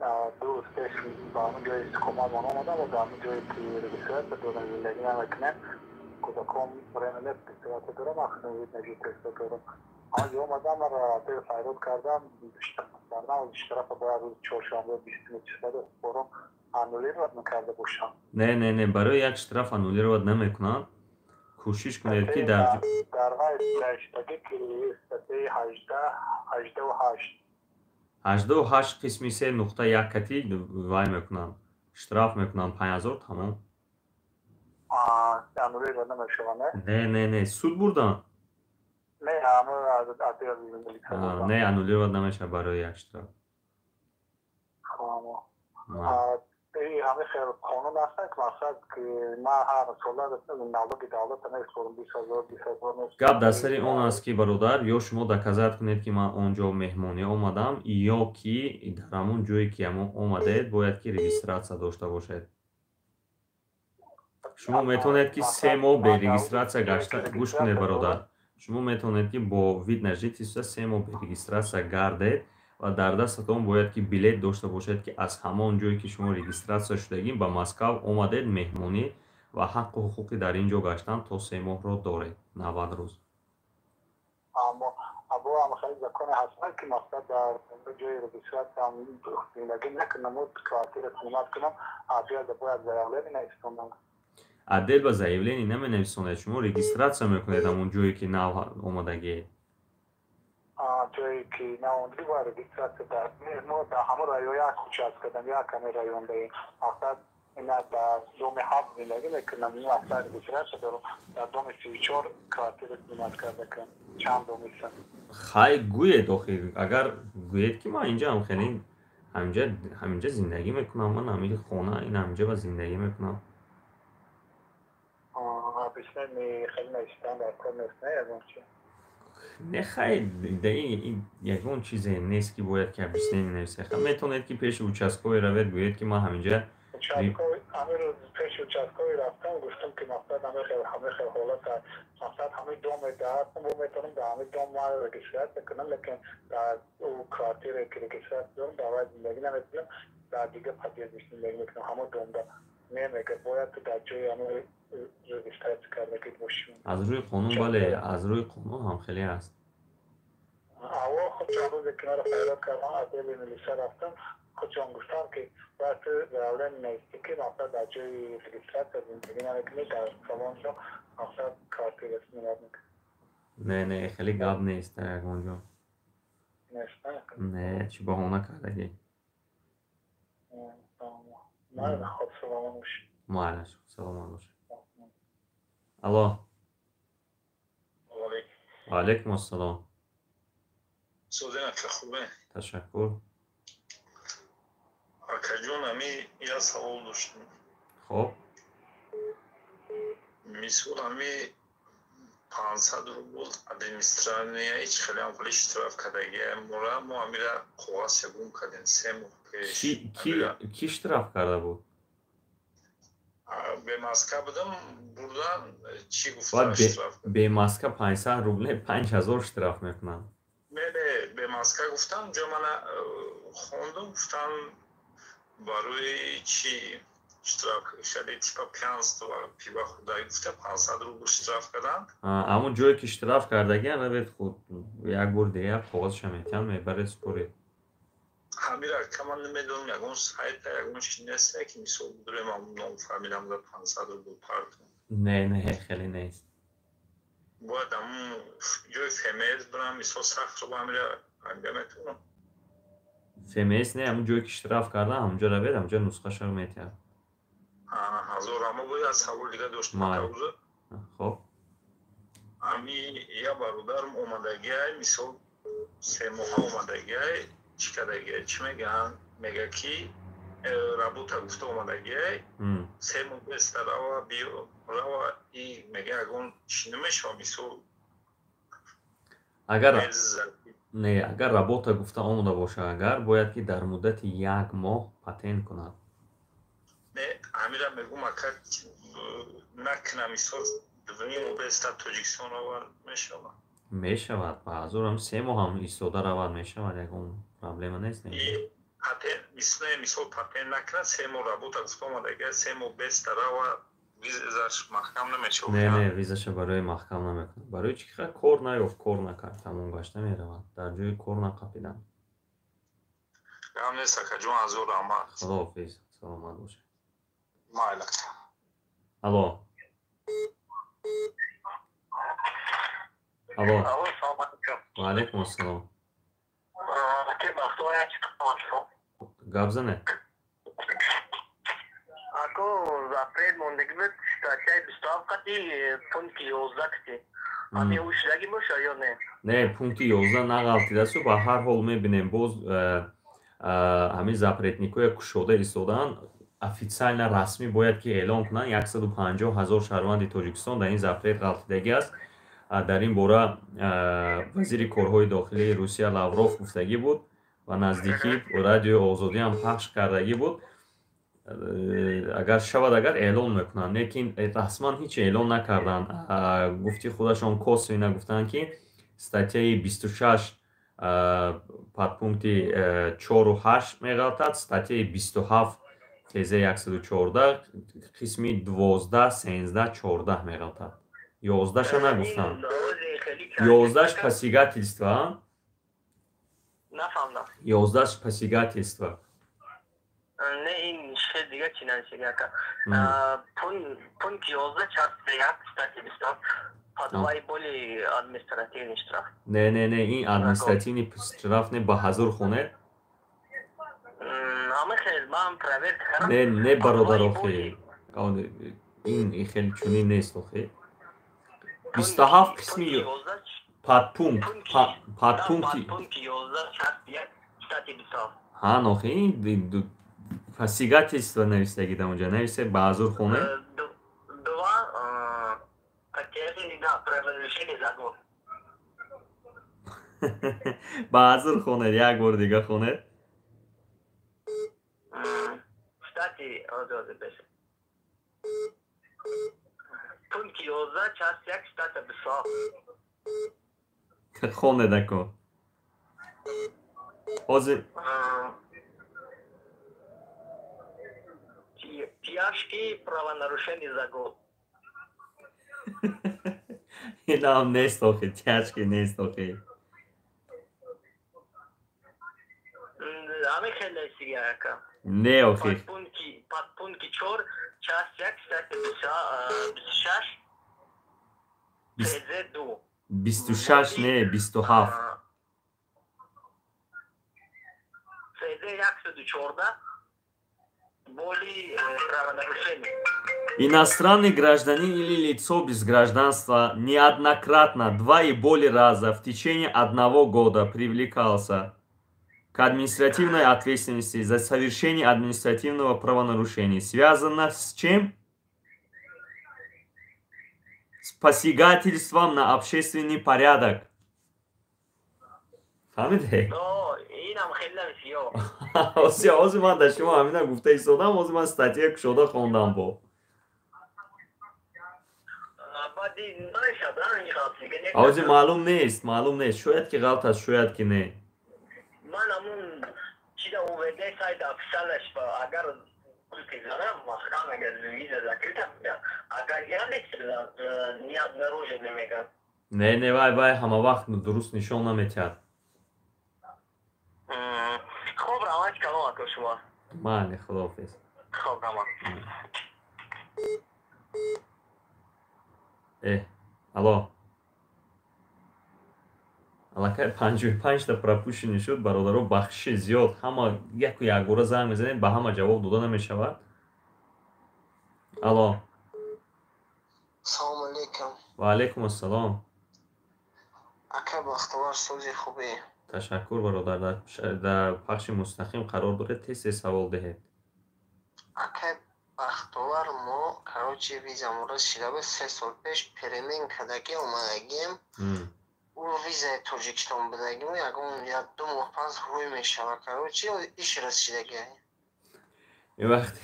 2 рӯз пеш ба ҳамон ҷои истиқоматмон омадам ва дар ҳамон ҷое ки регистрация дорам зиндагӣ намекунем. Кӯдакон временно регистрация дорам, ахиран вид на жительство дорам. Ҳамон ҷо омадам, маро отдел файрод кардам, штраф кардам. Штрафа бояд рӯзи чоршанбе 20 число бором аннулировать мекарда бошам. Не, не, не, барои як штраф аннулировать намекунанд. Кӯшиш кунед, ки дар вай навиштагӣ, ки статьяи 18, 88. 88 қисми 3 нуқта 1 кати вай мекунанд, штраф мекунанд 5000, тамом. Аннулировать намешавад, не? Не, не, не, суд бурданд? Не, не, аннулировать намешавад барои як штраф. Ҳамин хел қонун аст, ки мақсад ки ман ҳар сола налоги давлата месупорам, 20 000, 20 000. Гап дар сари он аст, ки бародар, ё шумо доказать кунед, ки ман он ҷо меҳмонӣ омадам, ё ки дар ҳамон ҷое ки ҳамон омадед, бояд ки регистрация дошта бошед. Шумо метавонед, ки 3 моҳ бе регистрация гашта. Гӯш кунед, бародар, шумо метавонед, ки бо вид на жительство 3 моҳ бе регистрация гардед ва дар дастатон бояд ки билет дошта бошед, ки аз ҳамон ҷое ки шумо регистрация шудагӣ, ба Москав омадед меҳмонӣ ва ҳаққу ҳуқуқи дар ин ҷо гаштан то 3 моҳро доред, 90 рӯз. Або хеле законе ҳастанд, ки мақсад дар ҷои регистрация зиндагӣ накунам, квартира снимать кунам, отдел бояд заявление нависонам? Отдел ба заявление наменависонед, шумо регистрация мекунед ҳамон ҷое ки нав омадагиед. Ҷое ки наомадагӣ бояд регистрация. Дар мо дар ҳамон район як участка дам, як ҳамин район даем. Мақсад, ина дар доми 7 зиндагӣ мекунам, мақсад регистрация дорам, дар доми 34 квартира снимать карда кунам, чанд домиса. Хай, гӯед охир, агар гӯед, ки ман инҷаам, хеле ҳаминҷа зиндагӣ мекунам, ман ҳамин хона ин ҳаминҷа ба зиндагӣ мекунам. Объяснение хеле навиштан дар кор нест, не, ягон чи? Не, хай, ягон чизе нест, ки бояд ки объяснение нависед. Метавонед, ки пеши участковый равед, гӯед, ки ман ҳаминҷа. Ҳамин рӯз пеши участковый рафтам, гуфтам, ки мақсад ҳамин хел ҳолат, мақсад ҳамин доме ҳастам, бо метавонам дар ҳамин дом ман регистрация кунам, лекин дар ӯ квартире ки регистрация дорам, дар вай зиндагӣ намекунам, дар дигар подъезд зиндагӣ мекунам ҳамон домда. Не, мега, бояд ту дар ҷои ҳамон регистрация кардагӣ бошӣ. Аз рӯи қонун, бале, аз рӯи қонун ҳам хеле аст. Аво худшон рӯзе ки маро файрод кардам, отдели милиса рафтам, худшон гуфтам, ки бояд ту заявление нависӣ, ки мақсад дар ҷои регистрация зиндагӣ намекунӣ, дар фалон ҷо мақсад квартира снимать мекунӣ. Не, не, хеле гап нест дар ягон ҷо. Нест? Не, чӣ баҳона кардагӣ. Хоб, саломат бошед. Майлаш, саломат бошед. Алло. Ва алайкум ассалом. Созен ака, хубе? Ташаккур. Акаҷон, ами як савол доштем. Хоб. Мисол, ами 500 рубл администрация ҳеҷ хеле ам хеле штраф кардагия мора, мо амира коғазша гум кардем 3 моҳ пеш. Ки штраф карда буд? Бемаска будам, бурдан, чӣ гуфта, штраф. Бемаска 500 рубл, 5000 штраф мекунанд. Не, не, бемаска гуфтам, ҷо мана хондум, гуфтам, барои чӣ штраф хеле, типа пьянство, пиво хӯрда гуфта, 500 рубл штраф карданд. Ҳамон ҷое ки штраф кардагиан, равед, худ як бор дигар коғазша метиҳанд, мебаред, супоред. Ҳамира каман намедонам, ягон сайта, ягон чи нест, ки мисол бидурем, ном фамилиям да 500 рубл партум? Не, не, хеле нест. Бояд ҳамун ҷои ФМС бирам, мисол, сахтро ҳамира анҷа метавонам? ФМС не, ҳамун ҷое ки штраф кардан, ҳамунҷо равед, ҳамунҷо нусхаша метиҳад. Ҳазор. Аммо бояд савол дига доштам. Хоб. Ами я бародарам омадагиай, мисол, 3 моҳа омадагиай, чӣ кардагиай, чӣ мегӯянд, мега ки работа гуфта омадагиай, 3 моҳ беста рава биё, рава и мега, ягон чӣ намешава, мисол? Агар не, агар работа гуфта омода боша, агар бояд ки дар муддати як моҳ патент кунад. Не, ҳамира мегӯм, ака, накуна, мисол, 2,5 моҳ беста Тоҷикистон рава, мешава? Мешавад, ба ҳазурам 3 моҳ ҳам истода равад, мешавад, ягон проблема нест. Мисол, патент накунад, 3 моҳ работа гуфта омадага, 3 моҳ беста рава, визаш маҳкам намешавад? Не, не, визаша барои маҳкам намекунад. Барои чӣ? Кор наёфт, кор накард, тамом, гашта меравад, дар ҷои кор нақапиданд. Гам нест, акаҷон, ҳазор раҳмат. Худоҳофиз, саломат бошед. Майла. Алло, алло. Ва алайкум ассалом. Гап зане. Ако, запрет мондагӣ буд, статьяи 27 қати пункти 11 кати, ҳамин ӯ шудагӣ боша ё не? Не, пункти 11 нағалтидасту. Ба ҳар ҳол мебинем, боз ҳамин запретникҳое кушода истодаанд. Официально, расмӣ бояд ки эълон кунанд, 150 000 шаҳрванди Тоҷикистон дар ин запрет ғалтидагӣ аст. Дар ин бора вазири корҳои дохилии Русия Лавров гуфтагӣ буд ва наздикӣ Радиои Озодиам пахш кардагӣ буд. Агар шавад, агар эълон мекунанд, лекин расман ҳеҷ эълон накарданд. Гуфти худашон, косвенно гуфтанд, ки статьяи 26 подпункти 4-у 8 меғалтад, статьяи 27 ТЗ 114 қисми 12, 13, 14 меғалтад. 11-ша нагуфтанд. 11-ш посягательство. Нафаҳмдам. 11-ш посягательство. Не, ин ши дига чи нависеги, ака? Пункт 11 часть 1 статьи 27 по два боли административный штраф. Не, не, не, ин административный штраф не, ба ҳазур хонед. Ама хел ман проверка кардам. Не, не, бародар, охи, ин хеле чунин нест, охи. 27 қисми подпункт, подпункти ҳа, нохи, ин посягательство навистагӣ дар онҷа нависе, ба ҳазур хонед. Два правонарушение закон. Ба ҳазур хонед, як бор дига хонед. Статьи озоди беша. Пункт 11 часть 1 статья 27. Хонед, ако ҳозир. Тяжкие правонарушения за год. Инам нест, охи, тяжкий нест, охи. Ами хеле сига, ака. Не, охи. Подпункти 4 часть 1 статья 26 ТЗ 2. 26 не, 27. ФЗ 114 боли правонарушение. Иностранный гражданин или лицо без гражданства неоднократно, 2 и более раза в течение 1 года привлекался к административной ответственности за совершение административного правонарушения. Связано с чем? С посягательством на общественный порядок. Фаҳмидед? Ҳозир ман дар шумо ҳамина гуфта истодам, ҳозир ман статья кушода хондам бо. Ҳозир маълум нест, маълум нест. Шояд ки ғалт аст, шояд ки не. Ман ҳамун чида ОВД сайт официалаш агар пизанам, маҳкам мегӯяд, виза закрыта, агар Яндекс не обнаружили мегӯяд. Не, не, вай вай ҳама вақт дуруст нишон наметиҳад. Хоб, раҳмат калом ака шумо. Майли, худоҳофиз. Хоб, раҳмат. Алло. Аллакай 55-та пропущенный шуд, бародаро, бахшиши зиёд. Ҳама яку якбора занг мезанед, ба ҳама ҷавоб дода намешавад. Алло. Салому алейкум. Ва алейкум ассалом. Ака Бахтовар, сози хубе? Ташаккур, бародар. Дар пахши мустақим қарор доред, тез тез савол диҳед. Ака Бахтовар, мо короче визамон шида буд 3 сол пеш, перемен кардагӣ омадагием. Ӯ визаи Тоҷикистон будагимо, ягон як ду моҳ пас ҳуй мешавад. Короче, иш расидагӣ. Ин вақт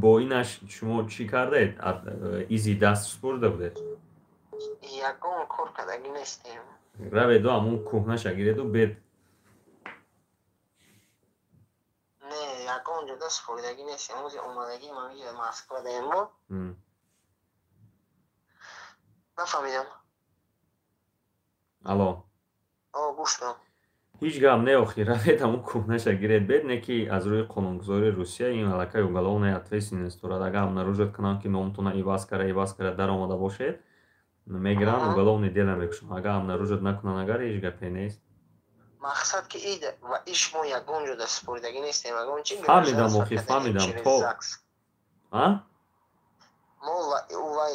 бо инаш шумо чӣ кардед? Изи даст супурда будед? Ягон кор кардагӣ нестем. Раведу ҳамун кӯҳнаша гиреду бед. Не, ягон ҷода супурдагӣ нестем. Ози омадагием ҳамиҷа Москва даем мо. Нафаҳмидам. Алло. Гӯш дорам. Ҳеҷ гап не, охи равед ҳамун кӯҳнаша гиред бед, не ки аз рӯи қонунгузории Русия ин аллакай уголовная ответственность дорад. Агар обнаружат кунанд, ки номтона иваз карда, иваз карда даромада бошед, мегиранд, уголовный дело мекушанд. Агар обнаружат накунанд, агар ҳеҷ гапе нест. Мақсад ки ид ва иш мо ягон ҷода супоридагӣ нестем, ягон чи. Фаҳмидам, охи, фаҳмидам. То а? Мо вай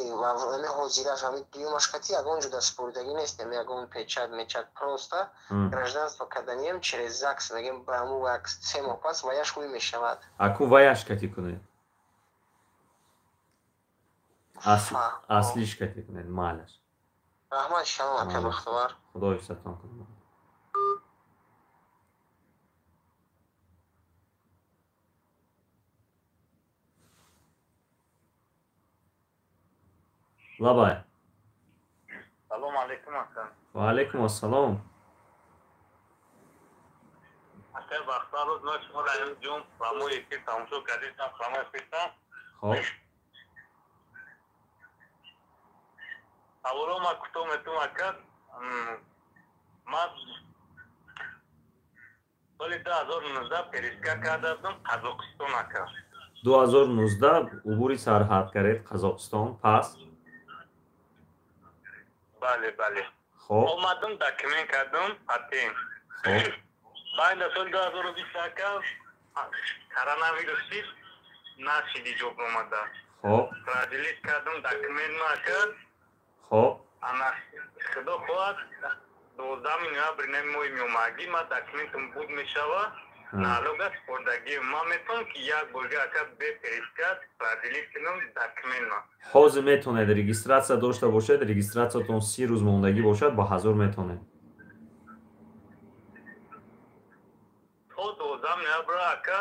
ами ҳозираш ами дуюмаш кати ягон ҷода супоридагӣ нестем, ягон печать мечать, просто гражданство карданием через ЗАГС мегем, ба ҳаму як 3 моҳ пас ваяш ҳуй мешавад. Аку ваяш кати кунед. Аслиш кати кунед, малаш. Раҳмат, шалом ака Бахтовар. Худо ҳифзатон кунад. Лабай. Салом алейкум, ака. Ва алейкум ассалом. Ака Бахтовар, рӯз мо шумо дар ҷум прямой эфир тамошо кардем, прямой эфир. Хоб. Саволо ма кӯтоҳ метум, ака. Ман соли 2019 переска карда будам Қазоқистон, ака. 2019 убури сарҳад каред Қазоқистон, пас? Бале, бале. Хоб. Омадам, документ кардам, патент. Хоб. Баъд аз соли 2020, ака, коронавирус шид, нашиди ҷоб омада. Хоб. Продлить кардам документ ма, ака. Хоб. Ана худо хоҳад 12 ноябр нами моҳи меомагӣ ма документам буд мешава, налога супордагӣ. Ман метавонам ки як борга, ака, бе переска продлить кунам документ ма? Ҳозир метавонед, регистрация дошта бошед, регистрациятон 30 рӯз мондагӣ бошад, ба ҳазор метавонед. То 12 ноябр, ака,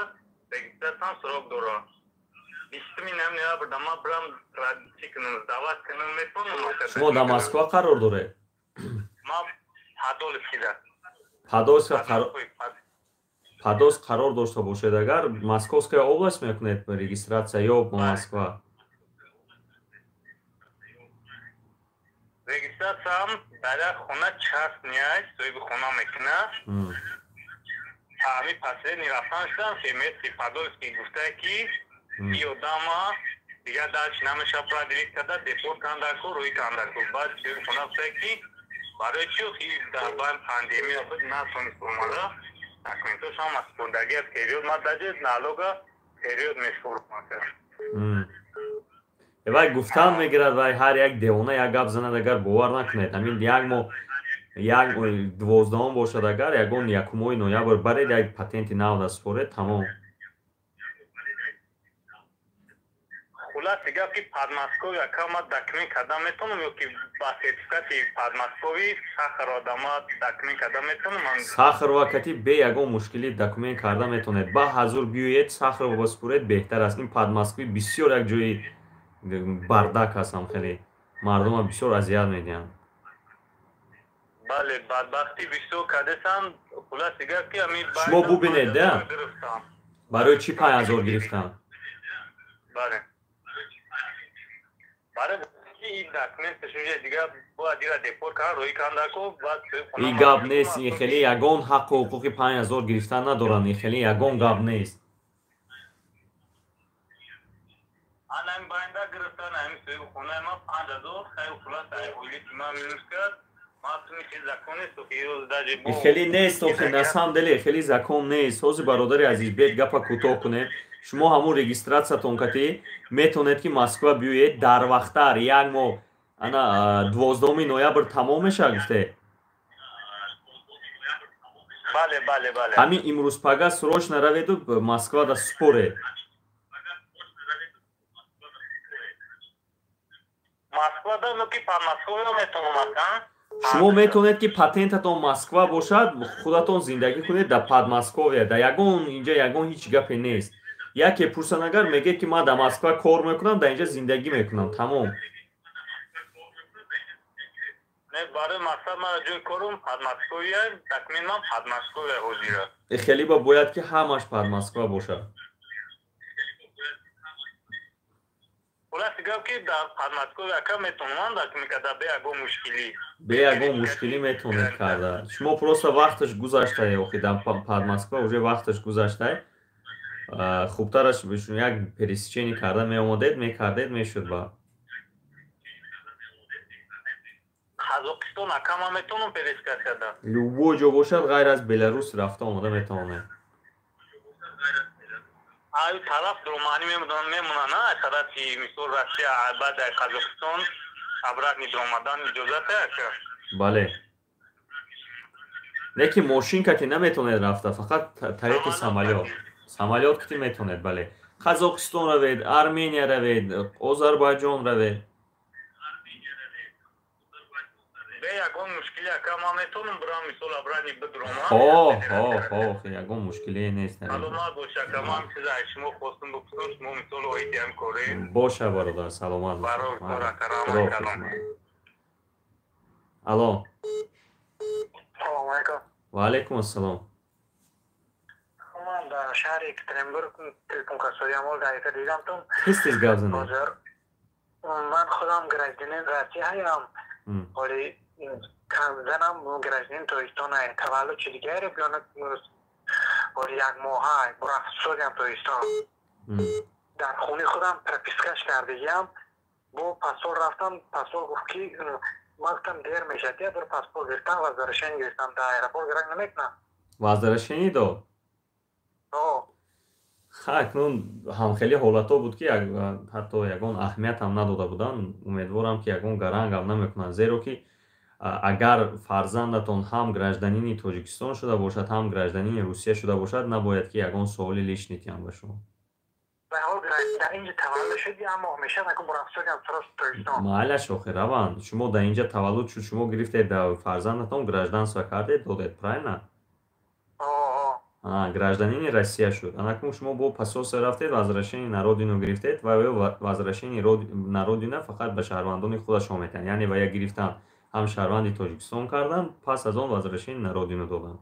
регистрациям срок дорад. 20 ноябр да ман бирам продлить кунам, сдавать кунам метавонам, ака? Шумо дар Москва қарор доред? Ман Подольскида. Подольск қарор дошта бошед, агар Московская область мекунед регистрация ё Москва? Регистрациям дар як хона частный аст, соҳиби хона мекунад. Ҳами последний рафтан шудам, семестри Подольский гуфта ки и одама дигар дальше намеша продлить карда, депорт кандаку, рӯй кандаку. Баъд соҳиби хона гуфта ки барои чӣ дар байн пандемия буд, натонист омада, документош ҳама супордагӣ аст, период ма даҷед налога период месупорам, ака. Вай гуфтан мегирад, вай ҳар як девона як гап занад, агар бовар накунед. Ҳамин як моҳ, як 12-ум бошад, агар ягон якумои ноябр баред, як патенти нав даспоред, тамом. Хулоси гап ки Подмосковье ака ма документ карда метавонам ё ки ба сертификати Подмосковье Сахарова дама документ карда метавонам? Сахарова кати бе ягон мушкилӣ документ карда метавонед. Ба ҳазур биёед, Сахарова баспуред, беҳтар аст. Ин Подмосквӣ бисёр як ҷои бардак ҳастам, хеле мардума бисёр азият медиҳанд. Бале, бадбахтӣ бисёр кардесам. Хулоси гап ки ами шумо бубинед, да, барои чӣ 5000 гирифтан? Бале, ин гап нест. Ин хеле ягон ҳаққу ҳуқуқи 5000 гирифтан надоранд. Ин хеле ягон гап нест. Ин хеле нест охи, на самом деле хеле закон нест. Ҳозир, бародари азиз, бед гапа кӯтоҳ кунем. Шумо ҳамун регистратсиятон кати метавонед ки Москва биёед дар вақттар, як моҳ, ана 12 ноябр тамом мешавад, гуфте? Бале. Ҳамин имрӯз пага срочно раведу Москва да според. Шумо метавонед ки патентатон Москва бошад, худатон зиндагӣ кунед дар Подмосковье, дар ягон инҷа ягон ҳеҷ гапе нест. Яке пурсанд агар, мегӯяд ки ман дар Москва кор мекунам, дар инҷа зиндагӣ мекунам, тамом. Хеле ба бояд ки ҳамаш Подмосква бошад. Бе ягон мушкилӣ метавонед карда. Шумо просто вақташ гузаштае, охи, дар Подмосква уже вақташ гузаштае. Хубтараш як пересечение карда меомадед, мекардед, мешуд ба. Қазоқистон ака ман метавонам пересекать карда? Любой ҷо бошад, ғайр аз Беларус рафта омада метавонед. Аю тараф дроманӣ мемонанд, на? Тарафи мисол Россия, баъд аз Қазоқистон обратно дромадан иҷозат ака? Бале. Лекин мошин кати наметавонед рафта, фақат тариқи самолёт. Самолёт кати метавонед, бале. Қазоқистон равед, Армения равед, Озарбойҷон равед. Бе ягон мушкиле ака ман метавонам бирам мисол обратно бидромам? Хо, ягон мушкиле нест. Саломат бош ака, ман чиза аз шумо хостум бипурсам, шумо мисол оиди ҳам коре. Боша бародар, саломат бош. Барор кор ака, раҳмат калом. Алло. Салому алайкум. Ва алайкум ассалом. Ман дар шаҳри Екатеринбург телефон касориам, ол дар дидамтон. Тез тез гап занед. Ман худам гражданин Россия ҳаям. Оли занам гражданин Тоҷикистон ҳай. Таваллуд чи дигаре биёнад, оли як моҳа бурафтсодиам Тоҷикистон. Дар хонаи худам пропискаш кардагиам. Бо паспорт рафтам, паспорт гуфт ки ман гуфтам дер мешавад, я бир паспорт гирифтам, возвращение гирифтам, дар аэропорт гирак намекунам. Возвращение дод? Ха, акнун ҳамхели ҳолатҳо буд ки ҳатто ягон аҳамиятам надода буданд. Умедворам ки ягон гарангам намекунанд, зеро ки агар фарзандатон ҳам гражданини Тоҷикистон шуда бошад, ҳам гражданини Русия шуда бошад, набояд ки ягон суоли лишний тиҳанд ба шумо. Майлаш охи, раванд. Шумо дар инҷа таваллуд шуд, шумо гирифтед фарзандатон гражданство кардед, додед, правильно? Гражданини Россия шуд. Анакун шумо бо посольство рафтед, возвращение на родину гирифтед ва ё возвращение на родина фақат ба шаҳрвандони худашон метиҳанд. Яъне ва я гирифтан ҳам шаҳрванди Тоҷикистон кардан, пас аз он возвращение на родину доданд.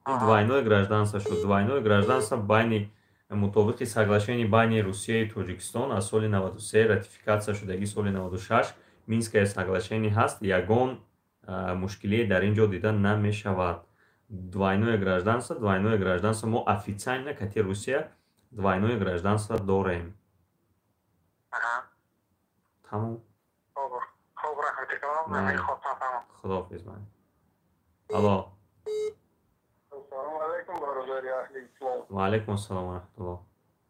Ин двойное гражданство шуд. Двойное гражданство байни мутобиқи соглашение байни Русияи Тоҷикистон аз соли 93 ратификатсия шудаги соли 96 Минское соглашение ҳаст. Ягон мушкилие дар ин ҷо дида намешавад. Двойное гражданство, двойное гражданство. Мо официально кати Русия двойное гражданство дорем. Тамом. Худоҳофиз. Алло. Салому алайкум, бародари аҳли ислом. Ва алайкум ассалом ва раҳматуллоҳ.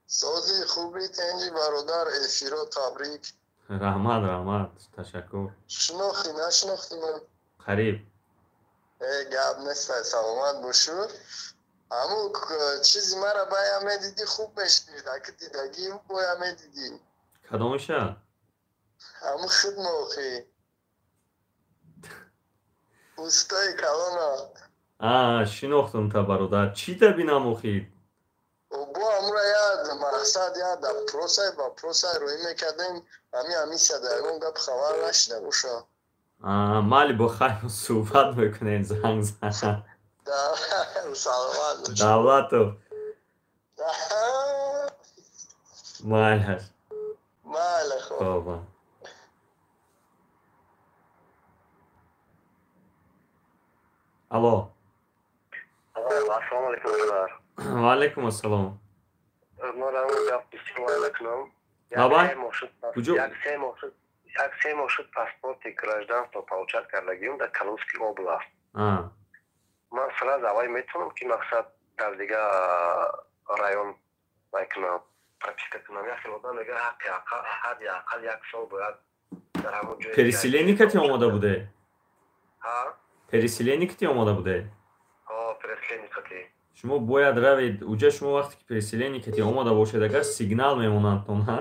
Сози хуби тенҷи бародар, эфиро табрик. Раҳмат, раҳмат, ташаккур. Шинохтӣ, нашинохтӣ? Қариб. Гап нест, саломат бошу. Ҳамун чизи мара бая медидӣ, хуб мешнид. Аки дидагӣ боя медидӣ. Кадомиша? Ҳамун хидма охи. Устои калона. А, шинохтум та, бародар. Чӣ та бинам охи? Бо ҳамура як мақсад, як допросай, вопросай рӯӣ мекардем. Ҳами ҳамисияда ягон гап хабар нашида боша. Майли, бо хайр суҳбат мекунем, занг зан. Саломат бош. Давлатов. Майлаш. Майли, хоб. Хоб. Алло. Ассалому алайкум, бародар. Ва алайкум ассалом. Ман ҳамун гап бисёр накунам. Давай. Куҷо? Як 3 моҳ шуд, паспорти гражданство получать кардагиам дар Калужский область. Ман сразу аввал метавонам ки мақсад дар дига район вай кунам, прописка кунам? Як хел одам мега, ҳаққи ҳадди ақал як сол бояд дар ҳамон ҷои Переселение кати омода буде? Ҳа? Переселение кати омода буде? Ҳо, переселение кати. Шумо бояд равед уҷа. Шумо вақте ки переселение кати омода бошед, агар сигнал мемонандтон, ҳа,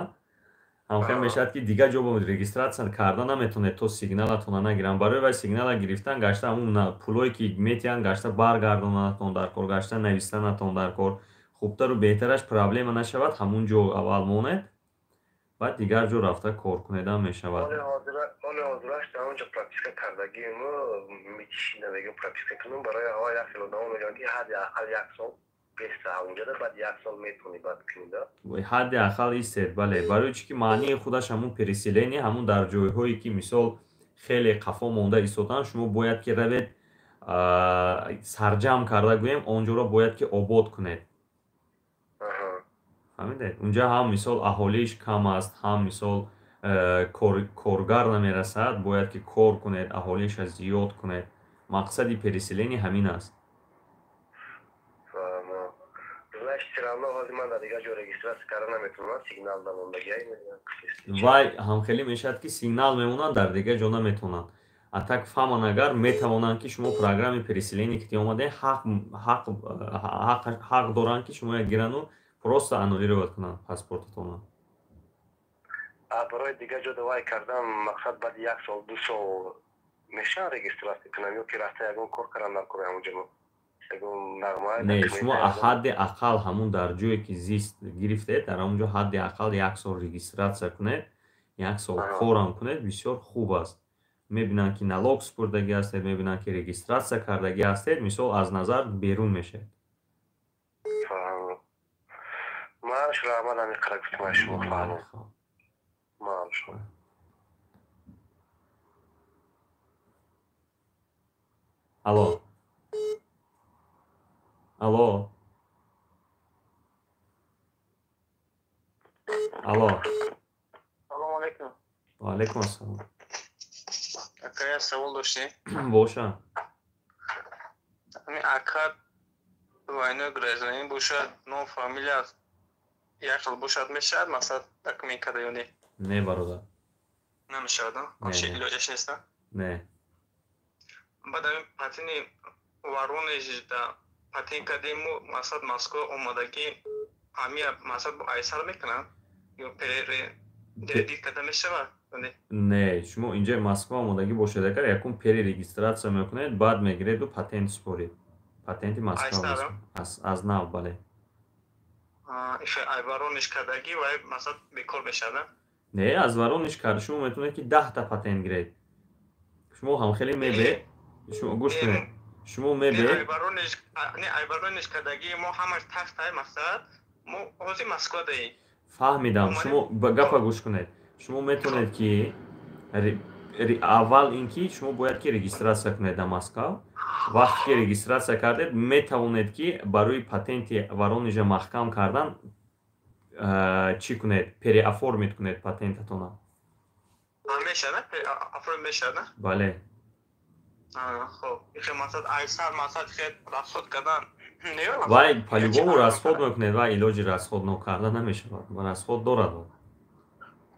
ҳамхел мешавад, ки дигар ҷо регистрация карда наметавонед, то сигналатона нагиранд. Барои вай сигнала гирифтан, гашта ҳамун пулое ки метиҳанд, гашта баргардонанатон дар кор, гашта навистанатон дар кор. Хубтару беҳтараш, проблема нашавад, ҳамун ҷо аввал монед, баъд дигар ҷо рафта кор кунедам мешавад. Ҳоли ҳозираш дар онҷо прописка кардагиему мечишида, мегӯям, прописка кунам. Барои аввал як хел одамо мегӯянд, ки ҳадди ақал як сол беста ҳамунҷода, баъд як сол метавонӣ баъд кунида. Ҳадди ақал истед, бале. Барои чӣ ки маънии худаш ҳамун переселение, ҳамун дар ҷойҳое ки, мисол, хеле қафо монда истодаанд, шумо бояд ки равед, сарҷамъ карда гӯем, он ҷоро бояд ки обод кунед, фаҳмидед? Унҷа ҳам, мисол, аҳолииш кам аст, ҳам, мисол, коргар намерасад. Бояд ки кор кунед, аҳолииша зиёд кунед. Мақсади переселение ҳамин аст. Значит, всё равно ҳозир ман дар дигар ҷо регистрация карда наметавонам, сигнал дамондагӣ. Вай ҳамхелӣ мешавад, ки сигнал мемонанд, дар дигар ҷо наметавонанд. А так фаҳман, агар метавонанд, ки шумо программаи переселение ки омадаед, ҳақ доранд, ки шумо гирану просто аннулировать кунанд паспортатонро. Барои дигар ҷо давай кардан, мақсад, баъди як сол, 2 сол мешавад регистрация кунам ё ки рафта ягон кор кардан дар кори ҳамонҷо? Не, шумо ҳадди ақал ҳамун дар ҷое ки зист гирифтед, дар ҳамон ҷо ҳадди ақал як сол регистрация кунед, як сол корам кунед, бисёр хуб аст. Мебинанд, ки налог супурдагӣ ҳастед, мебинанд, ки регистрация кардагӣ ҳастед, мисол, аз назар берун мешавед. Маш, раҳмат, ҳамин қадр гуфтем шумо, фаҳмам. Маш. Алло, алло, алло. Салому алайкум. Ва алайкум ассалом. Ака, як савол доштем. Боша. Ҳамин ака, двойной гражданин бошад, ном, фамилия як хел бошад, мешавад, масалан, документ карда ё не? Не, бародар. Намешавад? Вообще илоҷаш нест? Не. Баъд ҳамин патенти Воронеж да патент кардему, масалан, Москва омадагӣ, ҳамия, масалан, айсар мекунанд ё перередит карда мешавад? Не, шумо инҷа Москва омодагӣ бошед, агар якум перерегистрация мекунед, баъд мегиреду патент супоред, патенти Москва аз нав, бале. Воронеж кардагӣ вай, масалан, бекор мешавад? Не, аз Воронеж карда шумо метавонед, ки 10-та патент гиред. Шумо ҳамхеле мебе, шумо гӯш кунед, шумо мебе. Не, ай Воронеж кардагӣ мо ҳамаш тахтай, мақсад, мо ҳозир Москва даем. Фаҳмидам, шумо гапа гӯш кунед. Шумо метавонед, ки аввал ин ки шумо бояд ки регистрация кунед дар Москав. Вақте ки регистрация кардед, метавонед, ки барои патенти Воронежа маҳкам кардан чӣ кунед, переоформить кунед патентатона. Бале. Хоб, масалан, айсар, масалан, хел расход кардан. Вай по-любому расход мекунед, вай илоҷи расход нокарда намешавад, расход дорад.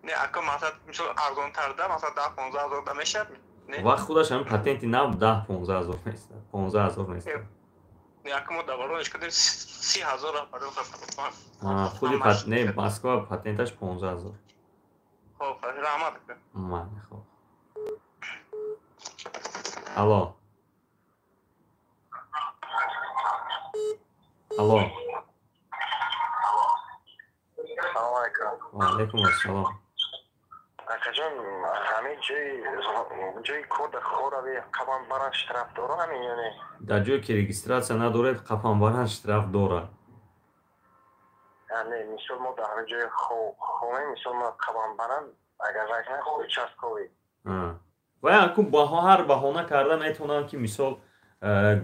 Не, ако масалан мисол арзонтар да, масалан 10-15 ҳазор да мешавад? Вақт худаш ҳамин патенти нав 10-15 ҳазор нест, 15 ҳазор нест. Не, ако мо даврониш кардем 30 ҳазор. Худи не, Москва патенташ 15 ҳазор. Хоб, раҳмат. Майли, хоб. Алло. Алло. Салом алейкум. Ва алейкум ассалом. Акаҷон, ҳамин ҷои кор дар Хорави қапан баран штраф дорад ҳамин ё не? Дар ҷое ки регистрация надоред, қапан баран штраф дорад. Не, мисол мо дар ҳамин ҷои хона, мисол мо қапан баран агар ракна участковый. Ва аку ҳар баҳона карда метавонанд ки мисол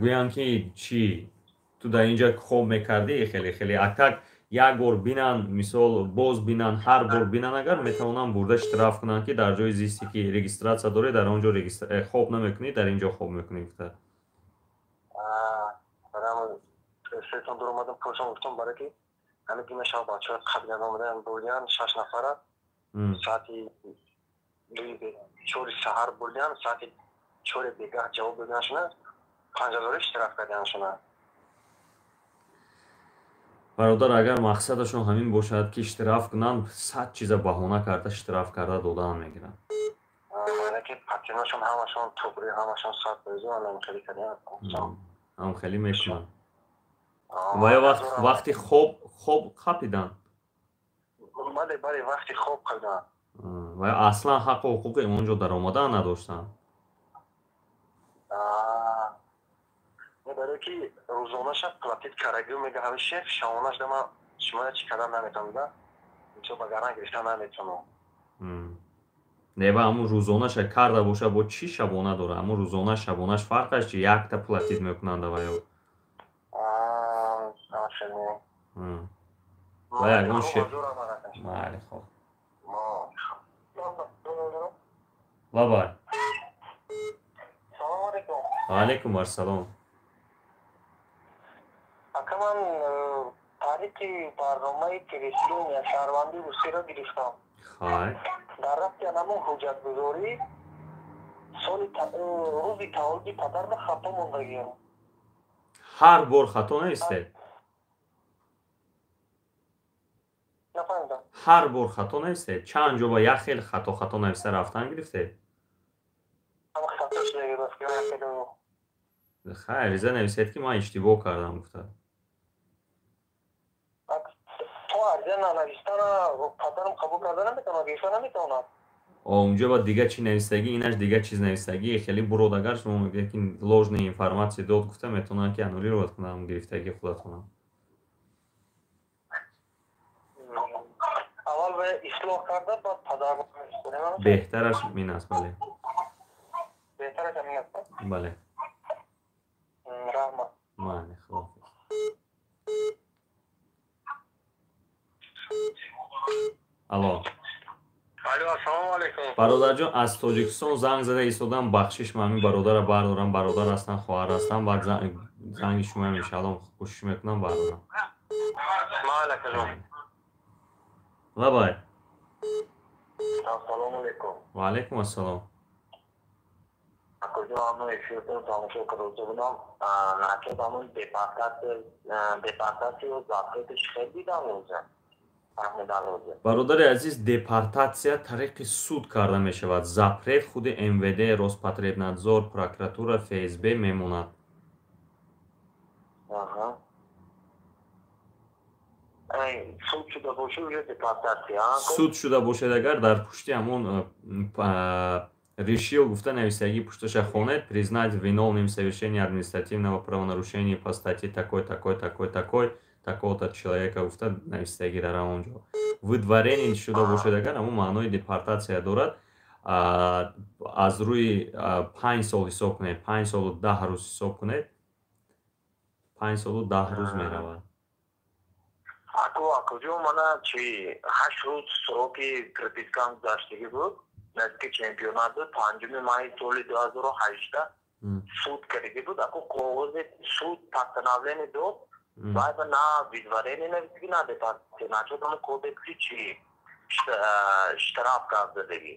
гӯянд ки чӣ ту дар инҷа хоб мекардӣ, хеле хеле атак як бор бинанд, мисол боз бинанд, ҳар бор бинанд, агар метавонанд бурда штраф кунанд ки дар ҷои зисте ки регистрация дорӣ, дар он ҷо хоб намекунӣ, дар ин ҷо хоб мекунӣ гуфта. Сетон дур омадам, пурсам, гуфтам барои ки ҳамин дина шаб бачаҳо қабилан омадан бурдиян 6 нафара, соати 4 саҳар бурдиян, соати 4 бегаҳ ҷавоб доданшона, 5 ҳазор штраф карданшона. Бародар, агар мақсадашон ҳамин бошад ки штраф кунанд, 100 чиза баҳона карда штраф карда додаам мегиранд. Патенташон ҳамашон туғри, ҳамашон 100% ҳам хеле карданд. Ҳам хеле мекунанд. Ва ё вақти хоб қапиданд? Бале, бале, вақти хоб қапиданд. Ва ё аслан ҳаққу ҳуқуқи он ҷо даромадан надоштанд. Барои ки рӯзонаша платит карагӣ мега ҳами шеф, шабонаш да ман шумо чӣ кардан наметавонам да, мисол ба гаран гирифтан наметавонам. Не, ба ҳамун рӯзонаша карда боша, бо чӣ шабона дора? Ҳамун рӯзона шабонаш фарқаш чи? Якта платит мекунанда ва ё ва ягон шеф. Майли, хоб. Лабай. Салом алейкум. Ва алейкум ассалом. Ака, ман тариқи барномаи переселения шаҳрвандии Русияро гирифтам. Хай. Дар рафти анамон ҳуҷҷатгузорӣ соли рӯзи таваллуди падарма хато мондагиам. Ҳар бор хато навистед? Нафаҳмидам. Ҳар бор хато навистед? Чанд ҷо ба як хел хато нависта рафтан гирифтед? Хай, ариза нависед ки ман иштибоҳ кардам гуфта. То ариза нанавистана падарам қабул карда наметавонад, гирифта наметавонад. Унҷо ба дига чӣ навистагӣ, инаш дига чиз навистагӣ, хеле бурод агар шумо мегӯед ки ложная информация дод гуфта, метавонанд ки аннулировать кунанд гирифтагии худатонам. Аввал ба ислоҳ карда, баъд падар беҳтараш ин аст, бале. Беҳтараш ҳамин аст. Бале. Раҳмат. Майли, худоҳофиз. Алло. Алло, ассалому алайкум. Бародарҷон, аз Тоҷикистон занг зада истодам, бахшиш ман ҳамин бародарро бардорам, бародар ҳастанд, хоҳар ҳастанд, баъд занги шумоям иншаалло кӯшиш мекунам бардорам. Майли, акаҷон. Лабай. Ассалому алайкум. Ва алайкум ассалом. Акаҷон, ҳамон эфиртон тамошо карда будам. Накед ҳамон депортатсию запретиш хел дидам рӯза. Бародари азиз, депортатсия тариқи суд карда мешавад. Запрет худи МВД, Роспотребнадзор, прокуратура, ФСБ мемонад. Суд шуда бошад, агар дар пушти ҳамон решил гуфта нависагӣ пушташа хонед, признать виновным в совершении административного правонарушения по статье такой, такой, такой, такой, такого-то человека гуфта нависагӣ дар ҳамон ҷо. Выдворение шуда бошад, агар ҳамон маънои депортатсия дорад, аз рӯи 5 сол ҳисоб кунед, 5 солу 10 рӯз ҳисоб кунед, 5 солу 10 рӯз меравад. Аку, акуҷо мана чи 8 рӯз сроки пропискам гузаштагӣ буд, наздики чемпионат буд, 5 майи соли 2018 Суд кардагӣ буд, ако коғози суд постановление дод, вай ба на выдворение нависагӣ, на депортация, начот ҳамун кодекси чи штраф кардадагӣ.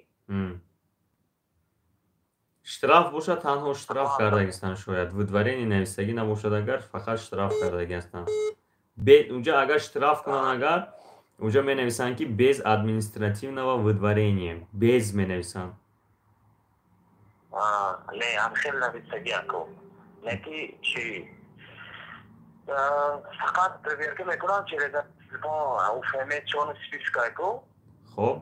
Штраф бошад, танҳо штраф кардагистанд шояд. Выдворение нависагӣ набошад, агар фақат штраф кардагӣ ҳастанд. Унҷа агар штраф кунанд, агар унҷа менависанд, ки без административного выдворения, без менависанд. Не, ҳамхел нависагӣ ако. Не ки чи фақат проверка мекунанд через телефон, УФМС чёрный списка ку. Хоб.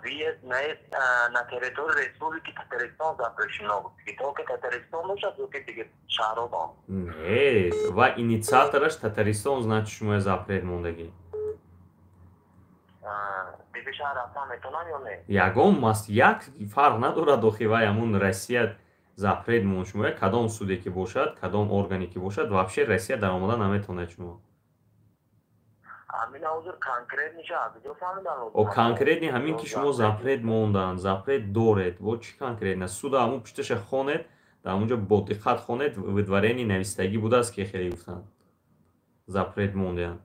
Въезд на территорию Республики Татарстан запрещено. Только Татарстан бошад, ё ки дигар шаҳрҳо? Не, ва инициатораш Татаристон, значит, шумо запрет мондагӣ. Дигар шаҳр рафтан метавонам ё не? Ягон мас як фарқ надорад, охи, вай ҳамун Россия запрет монд шумо, кадом суде ки бошад, кадом органе ки бошад, вообще Россия даромада наметавонад шумо. О, конкретный ҳамин ки шумо запрет монданд, запрет доред, бо чӣ конкретно? Суда ҳамун пушташа хонед, дар ҳамунҷо бо диққат хонед, выдворение навистагӣ будааст, ки хеле гуфтанд. Запрет мондеанд.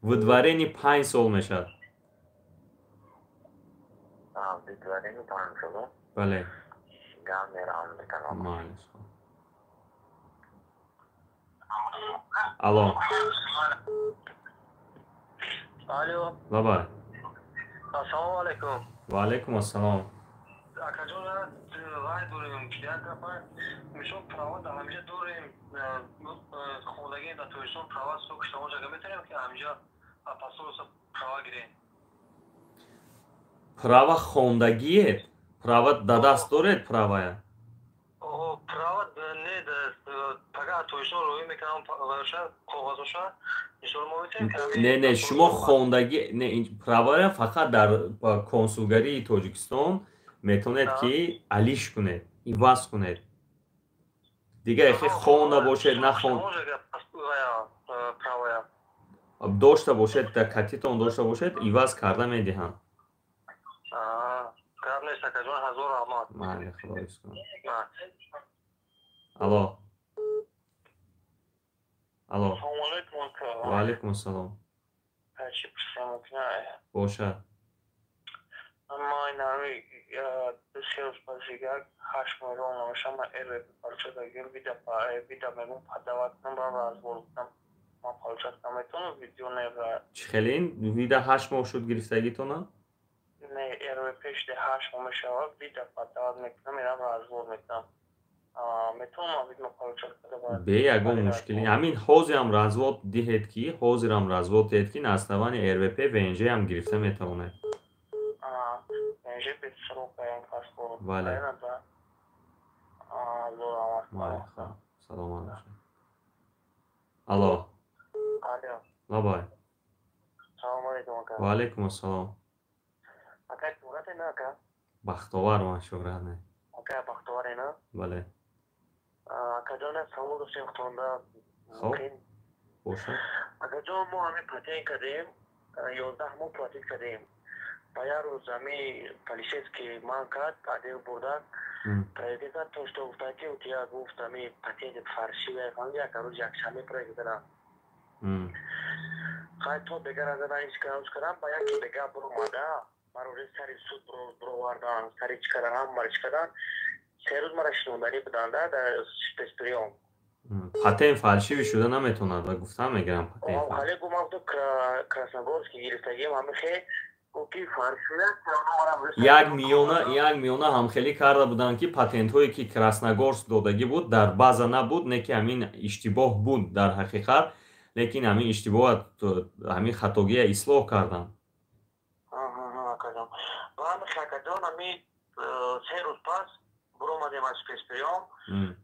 Выдворение 5 сол мешавад. Бале. Майли. Алло. Алло. Лабай. Ассалому алайкум. Ва алайкум ассалом. Акаҷон, вай дорем, як гапа, мисол, права дар ҳамҷа дорем, хондагӣ дар Тоҷикистон, права сокиштамо ҷага метавонем, ки ҳамҷа паспорт права гирем? Права хондагиет? Права да даст доред, правая? Права не, пага Тоҷикистон роҳӣ мекунам коғазоша, мисол, мо метавонем. Не, не, шумо хондагӣ не, правая фақат дар консулгарии Тоҷикистон метавонед, ки алиш кунед, иваз кунед. Дигар эхе хонда бошед, нахон дошта бошед, дар катитон дошта бошед, иваз карда медиҳанд. Майли, худо ҳифз кунад. Алло, алло. Ва алайкум ассалом. Бошад. Ман ҳами 2 рӯз пасигак 8 моҳ рол намешам, ман РВП получать агар вида мегум подавать кунам, барам разбор кунам, ман получать наметавонам видео не? Чӣ хеле ин вида 8 моҳ шуд гирифтагитона? Не, РВП шуде 8 моҳ мешавад, вида подавать мекунам, мерам разбор мекунам, метавонам видно получать карда? Бе ягон мушкилӣ. Ҳамин ҳозирам развод диҳед, ки ҳозирам развод диҳед, ки на основании РВП ВНЖ ҳам гирифта метавонед. ВНЖ без срока паспорт? Бале. Майли, хоб, саломат бошед. Алло. Алло. Лабай. Салому алайкум, ака. Ва алайкум ассалом. Ака, шӯҳрате на, ака? Бахтовар ман, шӯҳрат не. Ака, бахтоваре на? Бале. Акаҷон, як савол доштем худтонда. Хоб, бошад. Акаҷон, мо ҳамин патент кардем, 11 моҳ платить кардем, ба як рӯз ҳами полицейский ман кард, адел бурдан, проверка кард, то что гуфтанд, ки тия гуфт, ҳами патенти фальшивый, як рӯз якшанбе проверка кардам. Хай, то бегара задан, ҳеч кардам, ба яке бега буромада, маро уже сари суд буровардан, сари чӣ кардан, ҳамаро чӣ кардан, 3 рӯз мара шинонданӣ буданда дар спецприём. Патент фальшивый шуда наметавонад ва гуфтан мегирам, патент. Хале гу, ман гуфтам, Красногорский гирифтагиам, ҳами хе. Як миёна ҳамхелӣ карда буданд, ки патентҳое, ки Красногорск додагӣ буд, дар база набуд, не ки ҳамин иштибоҳ буд дар ҳақиқат, лекин ҳамин иштибоҳ, ҳамин хатогия ислоҳ карданд. 3 рӯз пас буромадем аз спецприём,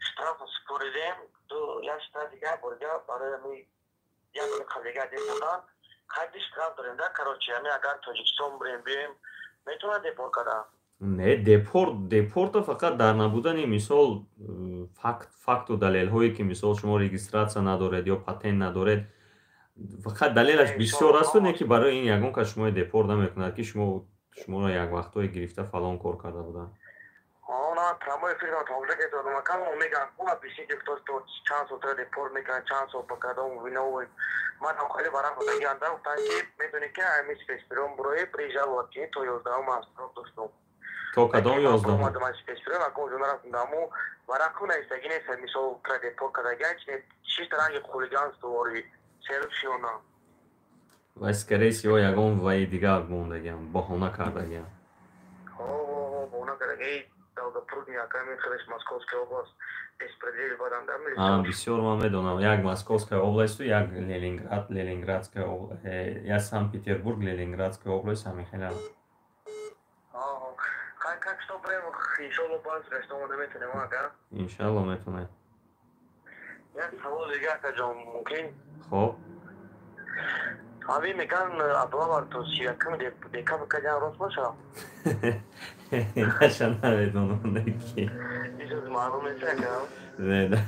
штраф супоридем, як штраф дигар борига барои ҳами як дига доданд. Хайди штраф дорем да, короче, ҳами агар Тоҷикистон бурем, биёем, метавонад депорт кардан? Не, депорта фақат дар набудани, мисол, факту далелҳое, ки, мисол, шумо регистрация надоред ё патент надоред. Фақат далелаш бисёр асту, не ки барои ин ягон кас шуморо депорт намекунад, ки шуморо як вақтҳое гирифта фалон кор карда буданд. На прямой эфир тамошо кардам, акам мегӯянд, ку объясните, кто что чанд сол депорт мекунад, чанд сол ба кадом виновен. Ман хеле варақ додагианда, гуфтанд, ки медонӣ, ки ҳамин спецприём бурои приезжал ки то 11-ум ман срок доштум. То кадом 11-ум? Омадам аз спецприём, акам ҷо нарафтам, даму варақу навистагӣ нест, мисол тра депорт кардагиан, чист ранги хулиганство ори сершиона. Ва скорее всего ягон ваи дигар мондагиам, баҳона кардагиам. Баҳона кардаги. Бисёр ман медонам, як Московская областу, як Ленинград, Ленинградская, як Санкт Петербург, Ленинградская область, ҳамин хеле. Иншалло, метавонем. Як савол дига, акаҷон, мумкин? Хоб. Ҳамин меган, облава то 31 декабр кадиан, рост боша? Наша намедонам, ки ижоз маълум нест, ака? Не,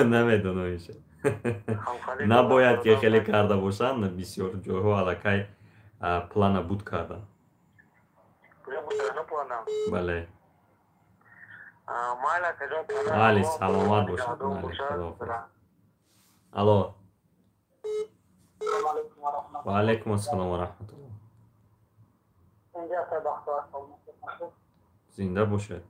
намедонам иша. Набояд ки хеле карда бошанд, бисёр ҷойҳо аллакай плана буд карданд. Бале. Майли, саломат бошад. Алло, ва алайкум ассалом ва раҳматуллоҳ. Зинда бошед.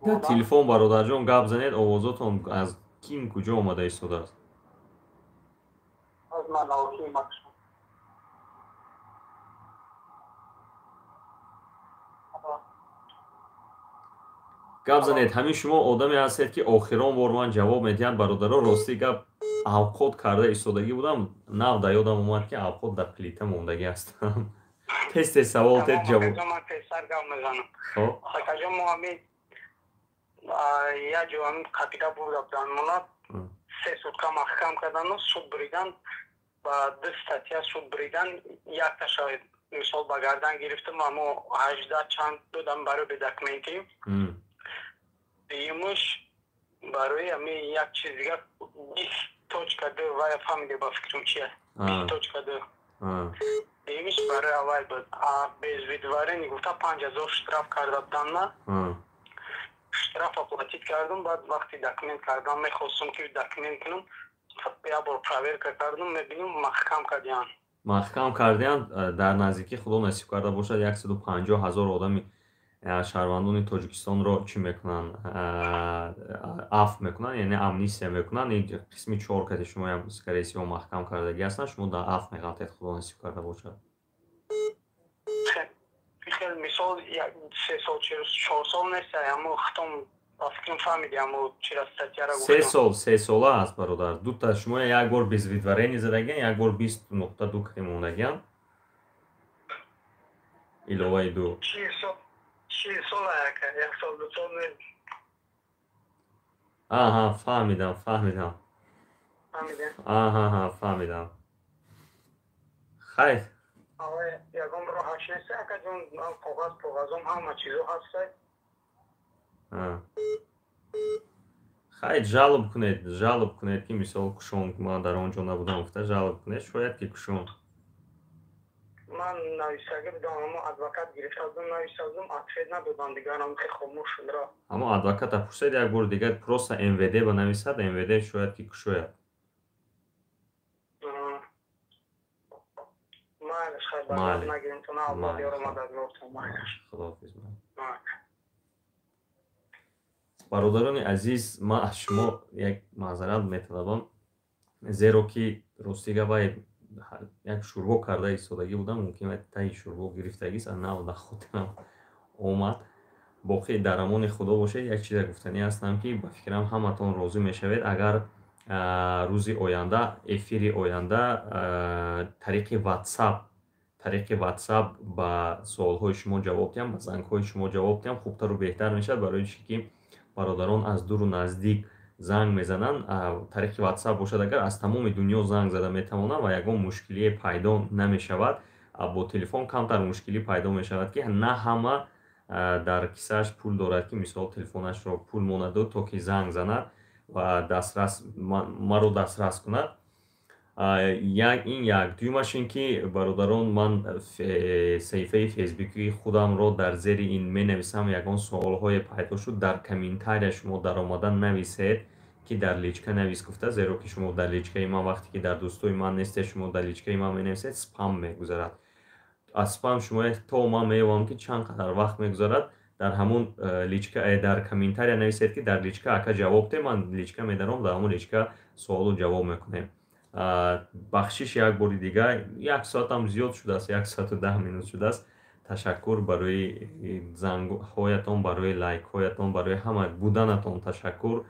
Дар телефон, бародарҷон, гап занед, овозотон аз ким куҷо омада истодааст. Гап занед. Ҳамин шумо одаме ҳастед, ки охирон бор ман ҷавоб медиҳам. Бародаро, рости гап, авқот карда истодагӣ будам, нав дар ёдам омад, ки авқот дар плита мондагӣ ҳастам. Тез тез савол, тез ҷавоб. Хоб. Як ҷо қапида бурда буданд мона, 3 сутка маҳкам кардану суд бридан, ба ду статья суд бридан. Якташа, мисол, ба гардан гирифтам, амо 18 чанд додам барои бедокументӣ, дуюмуш барои ами як чиз дигар, 20.2. Вая фаҳмиде, ба фикрам, чия 20.2. Дуюмиш барои аввал буд, без выдворения гуфта 5000 штраф карда будам, на штраф оплатить кардам. Баъд вақти документ кардам, мехостум, ки документ кунам, як бор проверка кардам, мебинам, маҳкам кардиян. Маҳкам кардиян. Дар наздикӣ, худо насиб карда бошад, 150 000 одами шаҳрвандони Тоҷикистонро чӣ мекунанд, афв мекунанд, яъне амнистия мекунанд. Ин қисми чор каси шумоям, скорее всего, маҳкам кардагӣ ҳастанд, шумо дар афв меғалтед, худо насиб карда бошад. Хел, мисол, 3 сол, 4 сол нест, амо хитом, ба фикрам, фаҳмиди, амо чира статьяра. 3 сол, 3 сола аст, бародар. Дута шумо як бор без выдворения задагиан, як бор 20.2 кати мондагиан, иловаи ду. 6 сол, як сол, 2 сол. Аҳа, фаҳмидам, фаҳмидам. Аҳаҳа, фаҳмидам, хайр. Ягон роҳаш нест, акаҷон? Коғаз, коғазом, ҳама чизо ҳаст. Хайр, жалоба кунед, жалоба кунед, ки мисол кушон, ман дар он ҷо набудам гуфта жалоба кунед, шояд ки кушон. Ман нависагӣ будам, амо адвокат гирифта будам, нависта будам, ответ надодам, дигарам хе хомӯш шуд ра. Амо адвоката пурсед як бор дигар, просто МВД ба нависад, МВД шояд ки кушояд. Майлаш, хайр, нагирем, Аллоҳ ёромадад. Худоҳофиз. Бародарони азиз, ман аз шумо як маъзарат металабам, зеро ки рости гап, як шӯрбо карда истодагӣ будам, мумкин таи шӯрбо гирифтагист, нав дар хотирам омад. Боқӣ дар амони худо бошед. Як чизе гуфтанӣ ҳастам, ки ба фикрам, ҳаматон розӣ мешавед, агар рӯзи оянда, эфири оянда тариқи WhatsApp ба суолҳои шумо ҷавоб диҳам, ба зангҳои шумо ҷавоб диҳам, хубтару беҳтар мешавад. Барои чӣ ки бародарон аз дуру наздик занг мезананд, тариқи WhatsApp бошад агар, аз тамоми дунё занг зада метавонанд ва ягон мушкилие пайдо намешавад. Бо телефон камтар мушкилӣ пайдо мешавад, ки на ҳама Дар кисааш пул дорад, ки мисол телефонашро пул монаду, то ки занг занад ва дастрас маро дастрас кунад. Ин як. Дуюмаш ин ки, бародарон, ман саҳифаи фейсбукии худамро дар зери ин менависам. Ягон суолҳое пайдо шуд, дар комментария шумо даромада нависед, ки дар личка навис гуфта, зеро ки шумо дар личкаи ман, вақте ки дар дӯстои ман нестед, шумо дар личкаи ман менависед, спам мегузарад. Аз спам шумо то ман меёбам, ки чанд қадар вақт мегузарад. Дар ҳамун личка дар комментария нависед, ки дар личка, ака, ҷавоб де. Ман личка медаром, дар ҳамун личка суолу ҷавоб мекунем. Бахшиш як бори дигар, як соатам зиёд шудааст, 1 соату 10 минут шудааст. Ташаккур барои зангҳоятон, барои лайкҳоятон, барои ҳама буданатон ташаккур.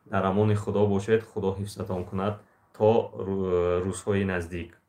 Дар амони Худо бошед, Худо ҳифзатон кунад то рӯзҳои наздик.